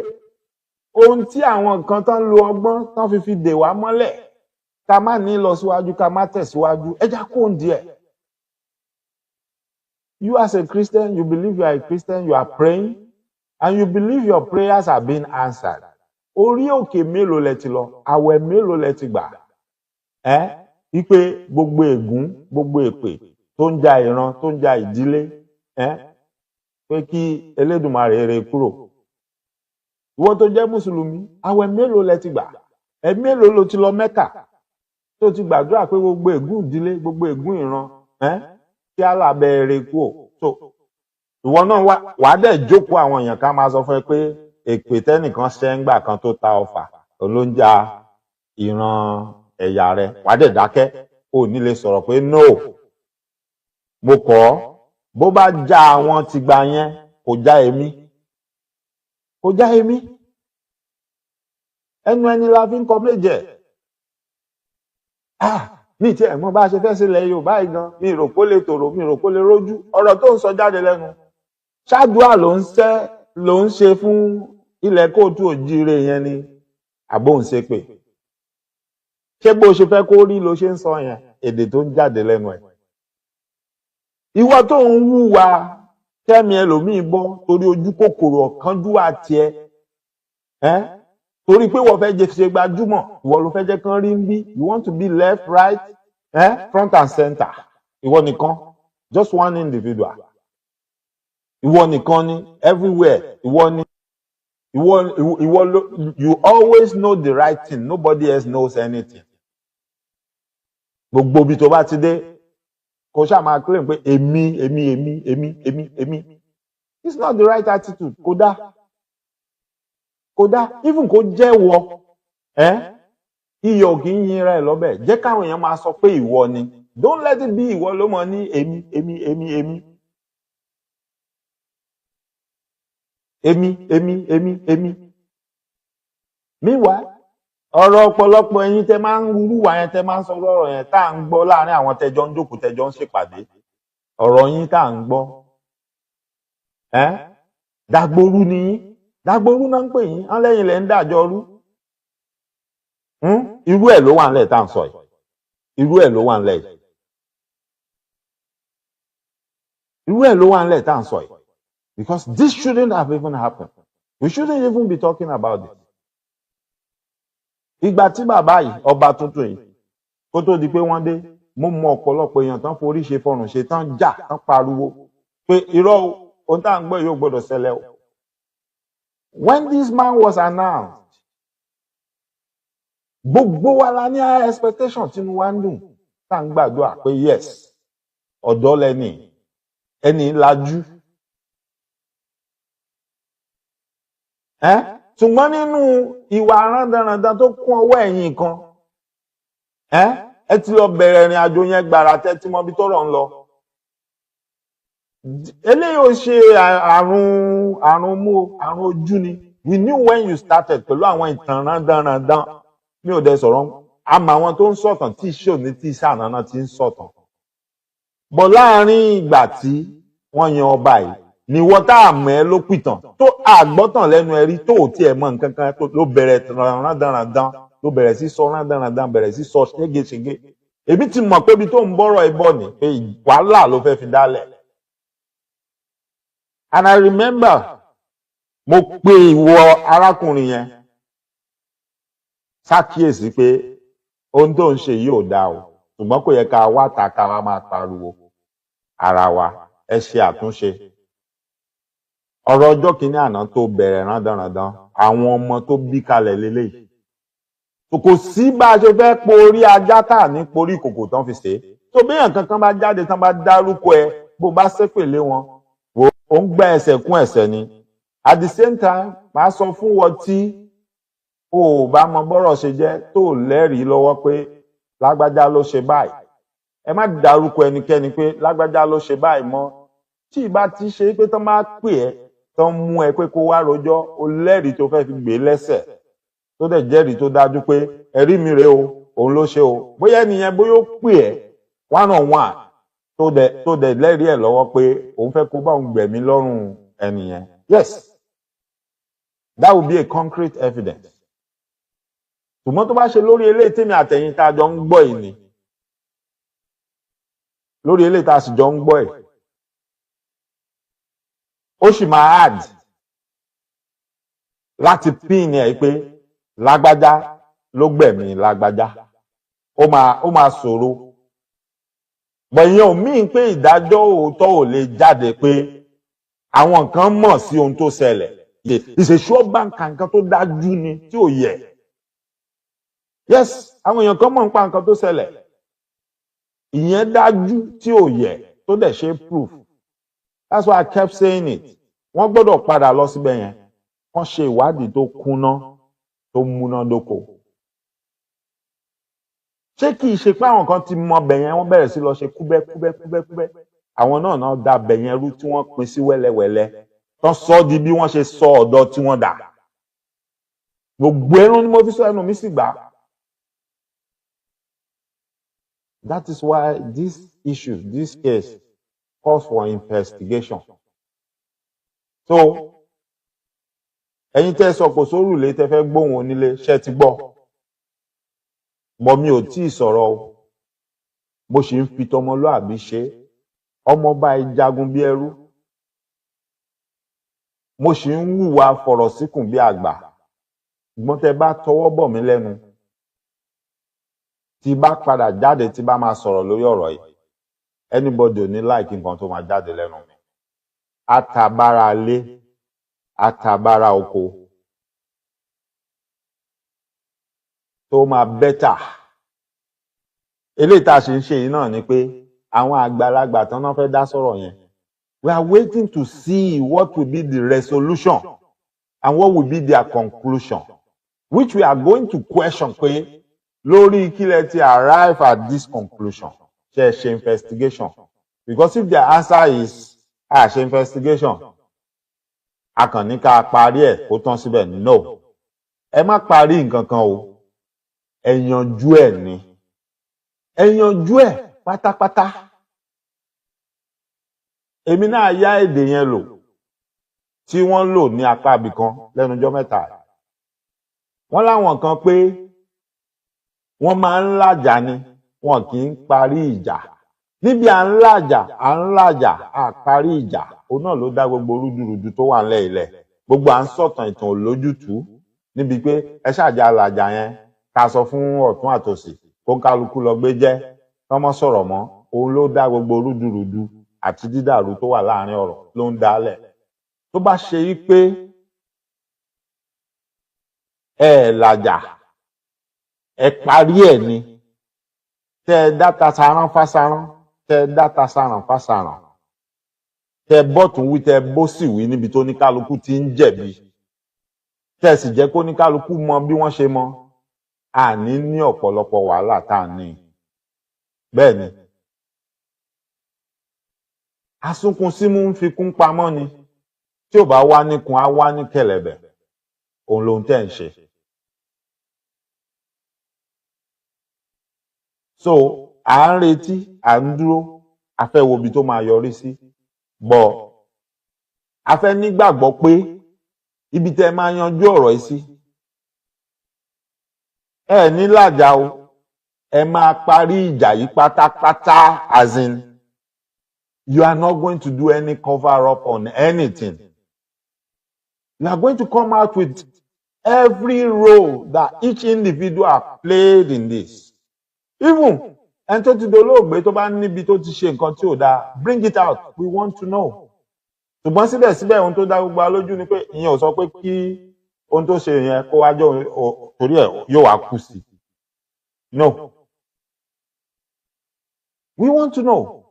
ohun tí àwọn kan tán lo ọgbọ́n tán fi dè wá mọ́lẹ̀, ká má ní lọ síwájú, ká má tẹ̀síwájú. Ẹ já kó ń díẹ̀. You as a Christian, you believe you are a Christian, you are praying, and you believe your prayers are being answered. Orí òkè mélòó lẹ ti lọ? Àwẹ̀ mélòó lẹ ti gbà? Ẹ́ wípé gbogbo ègún, gbogbo èpè tó ń ja ìran, tó ń ja ìdílé, ẹ́ pé kí Elédùmarè rè kúrò. Ìwọ tó jẹ́ Mùsùlùmí, àwẹ̀ mélòó lẹ ti gbà? Ẹ mélòó ló ti lọ Mẹ́kà tó ti gbàdúrà pé gbogbo ègún ìdílé, gbogbo ègún ìran, ẹ́ kí Allah bẹ̀rẹ̀ kúrò? So ìwọ náà wá, wàá dẹ̀ jókòó, àwọn èèyàn kan máa sọ fún ẹ pé èpè tẹ́nìkan ṣẹ́ ńgbà kan tó ta ọfà ló ń ja ìran ẹ̀yà rẹ. Wàá dẹ̀ dákẹ́, ò ní lè sọ̀rọ̀ pé no, mo kọ̀ ọ́. Bó bá já àwọn tìgbà yẹn, kò já èmi, kò já èmi. Ẹnu ẹni la fi ń kọ méje. Ah, mi tí ẹ̀ mọ̀ bá a ṣe fẹ́ sílẹ̀ Yorùbá yìí gan, mi rò kó lè tòrò, mi rò kó lè rójú. Ọ̀rọ̀ tó ń sọ jáde lẹ́nu, ṣáàdúà ló ń ṣẹ́ ló ń ṣe fún ilẹ̀ kóòtù òjíire yẹn ni, àbó ń ṣe pé ṣé bó ṣe fẹ́ kó rí ló ṣe ń sọ yẹn? Èdè tó ń jáde lẹ́nu ẹ̀, ìwọ tó ń wúwa kẹ́mi ẹlòmíì bọ́ torí ojú kòkòrò ọ̀kánjúwà tiẹ̀ ẹ́, torí pé wọ́n fẹ́ jẹ́ ṣe gbajúmọ̀, ìwọ ló fẹ́ jẹ́ kán rí ń bí. You want to be left, right, front and center. Ìwọ nìkan, just one individual, ìwọ nìkan ni everywhere. Ìwọ ni ìwọ ìwọ ló, you always know the right thing, nobody else knows anything. Gbogbo ibi tó bá ti dé, kò ṣáà máa claim pé èmi, èmi, èmi, èmi, èmi, èmi. It's not the right attitude. Kò dáa, kò dáa. Even kó jẹ́wọ́ ẹ́, iyọ̀ kì í yinra ẹ̀ lọ́bẹ̀. Jẹ́ káwọn èèyàn máa sọ pé ìwọ ni. Don't let it be ìwọ ló mọ̀ ní èmi, èmi, èmi, èmi, èmi, èmi, èmi, èmi. Meanwhile, ọ̀rọ̀ ọ̀pọ̀lọpọ̀ ẹ̀yin tẹ́ máa ń rúwà yẹn, tẹ́ máa ń sọ ọ̀rọ̀ yẹn tá à ń gbọ́ láàrin àwọn tẹ́jọ́ ń jókòó, tẹ́jọ́ ń ṣèpàdé, ọ̀rọ̀ yín tá à ń gbọ́ ẹ́, dàgbòrú ni yín. Dàgbòrú náà ń pè yín, án lẹ́yìn lẹ́ ń dàjọ rú. Irú ẹ̀ ló wà ńlẹ̀ tá à ń sọ yìí. Irú ẹ̀ ló wà ńlẹ̀ yìí. Irú ẹ̀ ló wà ńlẹ̀ tá à ń sọ yìí, because this shouldn't have even happened. We shouldn't even be talking about it. Ìgbà tí bàbá yìí, ọba tuntun yìí, kó tó di pé wọ́n dé, mo mọ ọ̀pọ̀lọpọ̀ èèyàn tán forí ṣe fọrùn ṣe, tán jà, tán pariwo pé irọ́ o, ohun tá à ń gbọ́ yìí ò gbọ́dọ̀ ṣẹlẹ̀ o. When this man was announced, gbogbo wa la ní high expectation, tínú wa ń dùn, tá à ń gbàdúrà pé yes, ọ̀dọ́ lẹni, ẹni lajú ẹ. Ṣùgbọ́n nínú ìwà rándanrandan tó kún ọwọ́ ẹ̀yìn kan, ẹ ti lọ bẹ̀rẹ̀ ìrìn àjò yẹn gbàrà tẹ́ tí mọ ibi tọ́rọ̀ ń lọ. Eléyìí ò ṣe àrùn mú o, àrùn ojú ni. We knew when you started pẹ̀lú àwọn ìtàn rándanrandan. Mi ò dẹ̀ sọ̀rọ̀, àmọ́ àwọn tó ń sọ̀tàn tí iṣẹ́ òní tí iṣẹ́ àná náà ti ń sọ̀tàn bọ̀. Láàrin ìgbà tí wọ́n yan ọba yìí ni wọ́n tá a mọ̀ ẹ́ ló pìtàn tó àgbọ́tàn lẹ́nu ẹ rí, tó ò tiẹ̀ mọ̀ nǹkan kan, ló bẹ̀rẹ̀ rándanrandan, ló bẹ̀rẹ̀ sí sọ rándanrandan, bẹ̀rẹ̀ sí sọ ségesège. Èmi ti mọ̀ pé ibi tó ń bọ́rọ̀ ẹ bọ̀ ni pé wàhálà ló fẹ́ fi dálẹ̀. And I remember mo pe ìwọ arákùnrin yẹn ṣàkíyèsí pé ohun tó ń ṣe yìí ò dáa o, ṣùgbọ́n kò yẹ ká wá ta ká wá máa pariwo ara wa. Ẹ ṣe àtúnṣe. Ọ̀rọ̀ ọjọ́ kìíní àná tó bẹ̀rẹ̀ rándanrandan, àwọn ọmọ tó bí kalẹ̀ lélẹ́yìí, kò sí bá a ṣe fẹ́ porí ajá tà ní porí ìkòkò tán fi ṣe é. Tó béèyàn kankan bá jáde tán, bá dárúkọ ẹ, bó bá ṣépè lé wọn, wò ó ń gbá ẹsẹ̀ kún ẹsẹ̀ ni. At the same time, màá sọ fún wọn tí o ò bá mọ bọ́rọ̀ ṣe jẹ́, tó lẹ́rìí lọ́wọ́ pé lágbájá ló ṣe báyìí, ẹ má dárúkọ ẹnikẹ́ni pé lágbájá ló ṣe báyìí mọ́. Tí ìbá ti ṣe pé tán bá pè ẹ́, tán mú ẹ pé kó wá rojọ́, o lẹ́rìí tó fẹ́ fi gbé lẹ́sẹ̀, tó dẹ̀ jẹ́rìí tó dájú pé ẹ̀rí mi rèé o, òun ló ṣe o, bóyá ẹnìyẹn, bóyá ó pè ẹ́ one on one, tó dẹ̀ lẹ́rìí ẹ̀ lọ́wọ́ pé òun fẹ́ kó bá òun gbẹ̀mí lọ́rùn ẹnìyẹn, yes, that will be a concrete evidence. Ṣùgbọ́n tó bá ṣe lórí eléyìí tèmi àtẹ̀yìn tá a jọ ń gbọ́ yìí ni, lórí eléyìí tá a sì jọ ń gbọ́ yìí, ó sì máa hard láti pin ẹ̀ pé lágbájá ló gbẹ̀mí lágbájá. Ó máa ṣòro bọ̀. Ìyẹn ò míì pé ìdájọ́ òótọ́ ò lè jáde pé àwọn kan mọ̀ sí ohun tó ṣẹlẹ̀. Ìṣèṣọ́ báńkà, nǹkan tó dájú ni tí ò yẹ. Yes, àwọn èèyàn kan mọ̀ nípa nǹkan tó ṣẹlẹ̀, ìyẹn dájú tí ò yẹ, tó dẹ̀ ṣe proof. That's why I kept saying it. Wọ́n gbọ́dọ̀ padà lọ síbẹ̀ yẹn, wọ́n ṣe ìwádìí tó kúnná, tó múnádóko. Ṣé kìí ṣe pé àwọn kan ti mọ bẹ̀ yẹn, wọ́n bẹ̀rẹ̀ sí lọ ṣe kúbẹ́ kúbẹ́ kúbẹ́ kúbẹ́, àwọn náà náà da bẹ̀ yẹn rú, tí wọ́n pín sí wẹ́lẹ́wẹ́lẹ́, tán sọ di bí wọ́n ṣe sọ ọ̀dọ̀ tí wọ́n dà? Gbogbo ẹnu ni mo fi sọ, ẹnu mi sì gbà. That is why this issue, this case calls for investigation. So ẹ̀yin tẹ́ sọ kò sórùlé, tẹ́ fẹ́ gbóhùn onílé, ṣe ti gbọ́ bọ? Mi ò tí ì sọ̀rọ̀ o, mo sì ń fi tọmọlúàbí ṣe. Ọmọọba ìjagun bí ẹrú, mo sì ń hùwà fọ̀rọ̀ síkùn bí àgbà. Ṣùgbọ́n tẹ́ bá tọwọ́ bọ̀ mí lẹ́nu, tí bá padà jáde, tí bá máa sọ̀rọ̀ lórí ọ̀rọ̀ yìí, anybody ò ní like nǹkan tó máa jáde lẹ́nu mi. Àtàbára lé, àtàbára oko, tó máa better. Eléyìí tá a ṣe ń ṣe yìí náà ni pé àwọn àgbàlagbà tán náà fẹ́ dá sọ̀rọ̀ yẹn, we are waiting to see what will be the resolution and what will be their conclusion, which we are going to question pé lórí kílẹ̀ ti arrive at this conclusion, ṣe ṣe investigation? Because if their answer is a ṣe investigation, a kàn ní ká parí ẹ̀ kó tán síbẹ̀, no, ẹ má parí nǹkan kan o, ẹ yanjú ẹ̀ ni, ẹ yanjú ẹ̀ pátápátá. Èmi náà yá èdè yẹn lò tí wọ́n lò ní apá ibìkan lẹ́nu ọjọ́ mẹ́ta. Wọ́n láwọn kan pé wọ́n máa ń làjà ni, wọn kì í parí ìjà. Níbi à ń làjà, à ń làjà, à parí ìjà, òun náà ló dá gbogbo rúdurùdu tó wà ńlẹ̀ ilẹ̀. Gbogbo à ń sọ̀tàn ìtàn ò lójútùú níbi pé ẹ ṣàjà làjà yẹn, ká sọ fún ọ̀tún àtòsì kó kálukú lọ gbé jẹ́ kọ́mọ́ sọ̀rọ̀ mọ́. Òun ló dá gbogbo rúdurùdu àti dídàrú tó wà láàrin ọ̀rọ̀ ló ń dálẹ̀. Tó bá ṣe yí pé ẹ làjà, ẹ parí ẹ̀ ni, tẹ ẹ dáta saran fásarán, tẹ ẹ dáta saran fásarán, tẹ ẹ bọ́tún wí, tẹ ẹ bó sì wí níbi tó ní kálukú ti ń jẹ̀bi, tẹ ẹ sì jẹ́ kó ní kálukú mọ bí wọ́n ṣe mọ, àní ní ọ̀pọ̀lọpọ̀ wàhálà tá a ní. Bẹ́ẹ̀ ni, asúnkun símú ń fikún pamọ́ ni. Tí ò bá wá níkun, á wá ní kẹ̀lẹ̀bẹ̀. Òun lòun tẹ́ ń ṣe. So à ń retí, à ń dúró, a fẹ́ wo ibi tó máa yọrí sí bọ̀. A fẹ́ nígbàgbọ́ pé ibi tẹ́ máa yanjú ọ̀rọ̀ yìí sí, ẹ ní làjà o, ẹ máa parí ìjà yìí pátápátá. As in, you are not going to do any cover up on anything. You are going to come out with every role that each individual played in this. Even ẹni tó ti dolóògbé, tó bá níbi tó ti ṣe nǹkan tí ò dáa, bring it out, we want to know. Ṣùgbọ́n síbẹ̀síbẹ̀, ohun tó dá gbogbo wa lójú ni pé ìyẹn ò sọ pé kí ohun tó ṣe yẹn kó wá jọ torí ẹ̀ yóò wá kú sí. No, we want to know.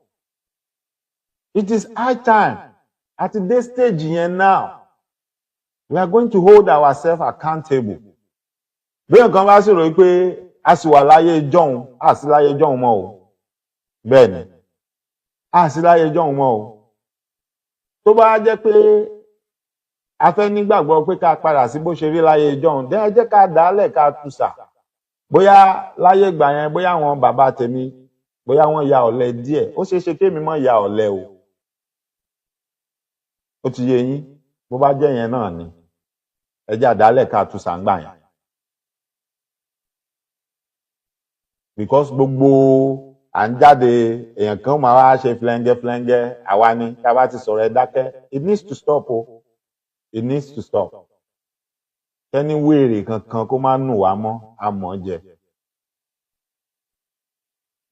It is high time at this stage yẹn. Now we are going to hold ourselves accountable. Bí nǹkan bá sì rò pé a sì wà láyé jọ̀hún, a sì láyé jọ̀hún mọ́ o. Bẹ́ẹ̀ ni, a sì láyé jọ̀hún mọ́ o. Tó bá jẹ́ pé a fẹ́ nígbàgbọ́ pé ká padà sí bó ṣe rí láyé jọ̀hún dẹ́, ẹ jẹ́ ká dálẹ̀, ká túsà. Bóyá láyé ìgbà yẹn, bóyá àwọn bàbá tèmi, bóyá wọ́n ya ọ̀lẹ díẹ̀, ó ṣeé ṣe kémi mọ́ ya ọ̀lẹ o. Ó ti yé yín. Bó bá jẹ́ yẹn náà ni, ẹ jẹ́ àdálẹ̀ ká túsà ń gbà yẹn, because gbogbo à ń jáde, èèyàn kan máa wá ṣe flẹ́ńgẹ́ flẹ́ńgẹ́, àwa ni tá a bá ti sọ̀rọ̀, ẹ dákẹ́. It needs to stop o, it needs to stop. Kẹ́ni wéèrè kankan kó má nù wá mọ́, àmọ́ jẹ.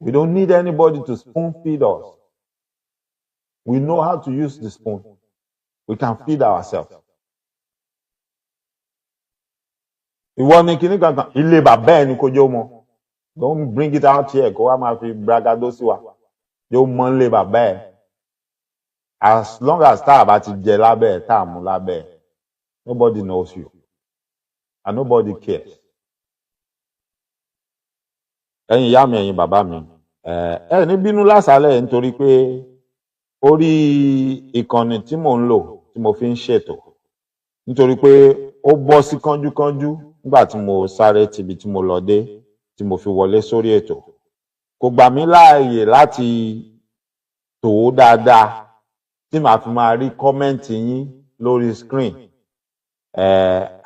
We don't need anybody to spoon feed us. We know how to use the spoon. We can feed ourselves. Ìwọ ni kinní kankan, ilé bàbá ẹ ni kò jẹ́ ó mọ. Don't bring it out here kó wá máa fi bragado sí wa. Yóò mọ ilé bàbá ẹ. As long as tá a bá ti jẹ lábẹ́ ẹ, tá a mú lábẹ́ ẹ, nobody knows you and nobody cares. Ẹ̀yin ìyá mi, ẹ̀yin bàbá mi, ẹ ní bínú lásàálẹ̀ nítorí pé orí ìkànnì tí mò ń lò tí mo fi ń ṣètò, nítorí pé ó bọ́ sí kánjúkánjú nígbà tí mo sáré tìbi tí mo lọ dé tí mo fi wọlé sórí ètò, kò gbà mí láàyè láti tò ó dáadáa tí màá fi máa rí comment yín lórí screen.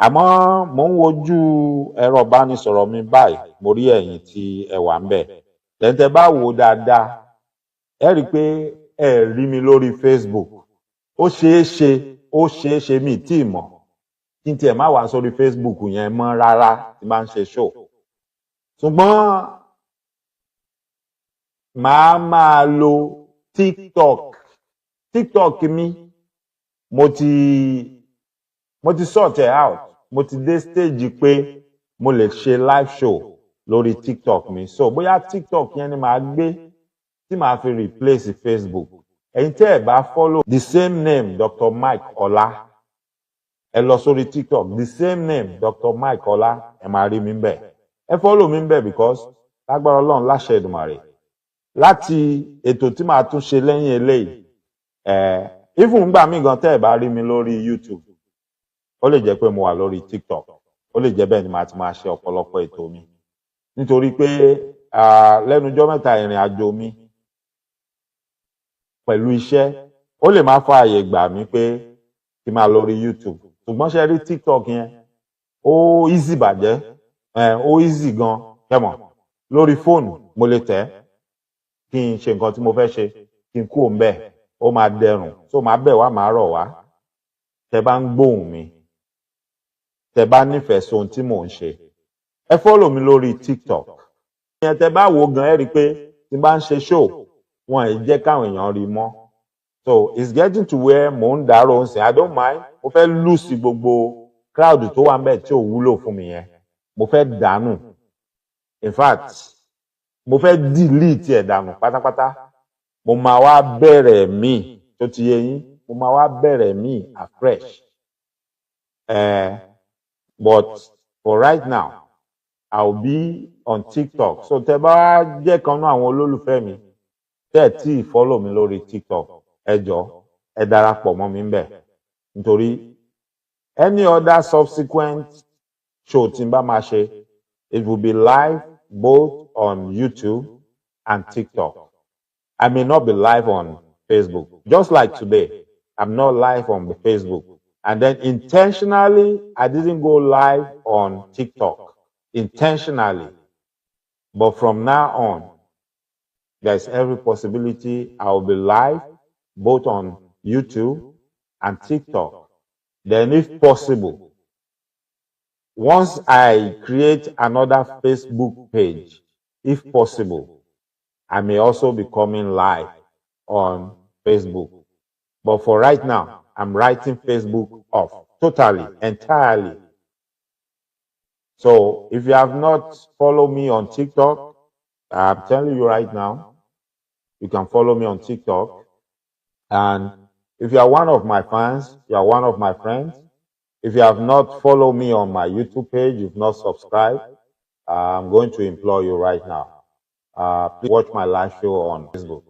Àmọ́ mò ń wojú ẹ̀rọ ìbánisọ̀rọ̀ mi báyìí, mo rí ẹ̀yin tí ẹ wà ń bẹ̀. Tẹ̀ǹtẹ̀ bá wò ó dáadáa, ẹ rí i pé ẹ rí mi lórí Facebook. Ó ṣeé ṣe, ó ṣeé ṣe, mi tí ì mọ̀, kí n tiẹ̀ má wá sórí Facebook yẹn mọ́ rárá tí máa ń ṣe show. Ṣùgbọ́n màá máa lo TikTok. TikTok mi, mo ti sort it out. Mo ti dé stage pé mo lè ṣe live show lórí TikTok mi. So bóyá TikTok yẹn ni màá gbé tí màá fi replace Facebook. Ẹ̀yin tẹ́ ẹ̀ bá follow, the same name, Dr. Mike Ọlá, ẹ lọ sórí TikTok, the same name, Dr. Mike Ọlá, ẹ máa rí mi bẹ́ẹ̀. Ẹ follow mi bẹ́ẹ̀, because lágbára Ọlọ́run, láṣẹ Èdùmàrè, láti ètò tí màá tún ṣe lẹ́yìn eléyìí, ẹ even gbà mí gan, tẹ́ ẹ bá rí mi lórí YouTube, ó lè jẹ́ pé mo wà lórí TikTok, ó lè jẹ́ bẹ́ẹ̀ ni màá ti máa ṣe ọ̀pọ̀lọpọ̀ ètò mi, nítorí pé lẹ́nu ọjọ́ mẹ́ta, ìrìn àjò mi pẹ̀lú iṣẹ́, ó lè má fààyè gbà mí pé kí n máa lórí YouTube. Ṣùgbọ́n ṣe rí TikTok yẹn, ó easy bàjẹ́, ó easy gan kẹmọ̀. Lórí fóònù, mo lè tẹ̀ kí n ṣe nǹkan tí mo fẹ́ ṣe, kí n kúrò ńbẹ̀, ó máa dẹrùn. So máa bẹ̀ wá, máa rọ̀ wá. Tẹ́ bá ń gbóhùn mi, tẹ́ bá nífẹ̀ẹ́ sí ohun tí mò ń ṣe, ẹ follow mi lórí TikTok. Ìyẹn tẹ́ bá wò gan, ẹ rí i pé tí n bá ń ṣe show, wọn ì jẹ́ káwọn èèyàn rí mọ́. So it's getting to where mò ń dàrò ń sìn. I don't mind. Mo fẹ́ lose gbogbo crowd tó wà ńbẹ̀ tí ò wúlò fún mi yẹn. Mo fẹ́ dànù. In fact, mo fẹ́ delete ẹ̀ dànù pátápátá. Mo máa wá bẹ̀rẹ̀ míì tó ti yé yín. Mo máa wá bẹ̀rẹ̀ míì afresh. But for right now, I'll be on TikTok. So tẹ́ bá wá jẹ́ kan náà àwọn olólùfẹ́ mi, tẹ́ ẹ̀ tí ì follow mi lórí TikTok, ẹ jọ̀ọ́, ẹ darapọ̀ mọ́ mi ńbẹ̀, nítorí any other subsequent show tí n bá máa ṣe, it will be live both on YouTube and TikTok. I may not be live on Facebook. Just like today, I'm not live on the Facebook. And then intentionally, I didn't go live on TikTok. Intentionally. But from now on, there's every possibility I will be live both on YouTube and TikTok. Then if possible, once I create another Facebook page, if possible, I may also be coming live on Facebook. But for right now, I'm writing Facebook off totally, entirely. So if you have not followed me on TikTok, I'm telling you right now, you can follow me on TikTok. And if you are one of my fans, you are one of my friends. If you have not followed me on my YouTube page, you've not subscribed, I'm going to implore you right now. Please watch my live show on Facebook.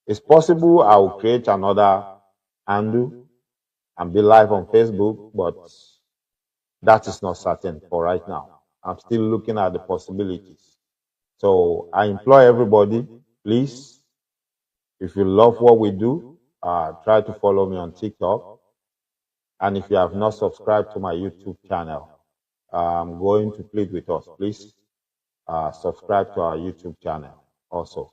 It's possible I will create another handle and be live on Facebook, but that is not certain for right now. I'm still looking at the possibilities. So I implore everybody, please, if you love what we do, try to follow me on TikTok. And if you have not subscribed to my YouTube channel, I'm going to plead with us, please subscribe to our YouTube channel also.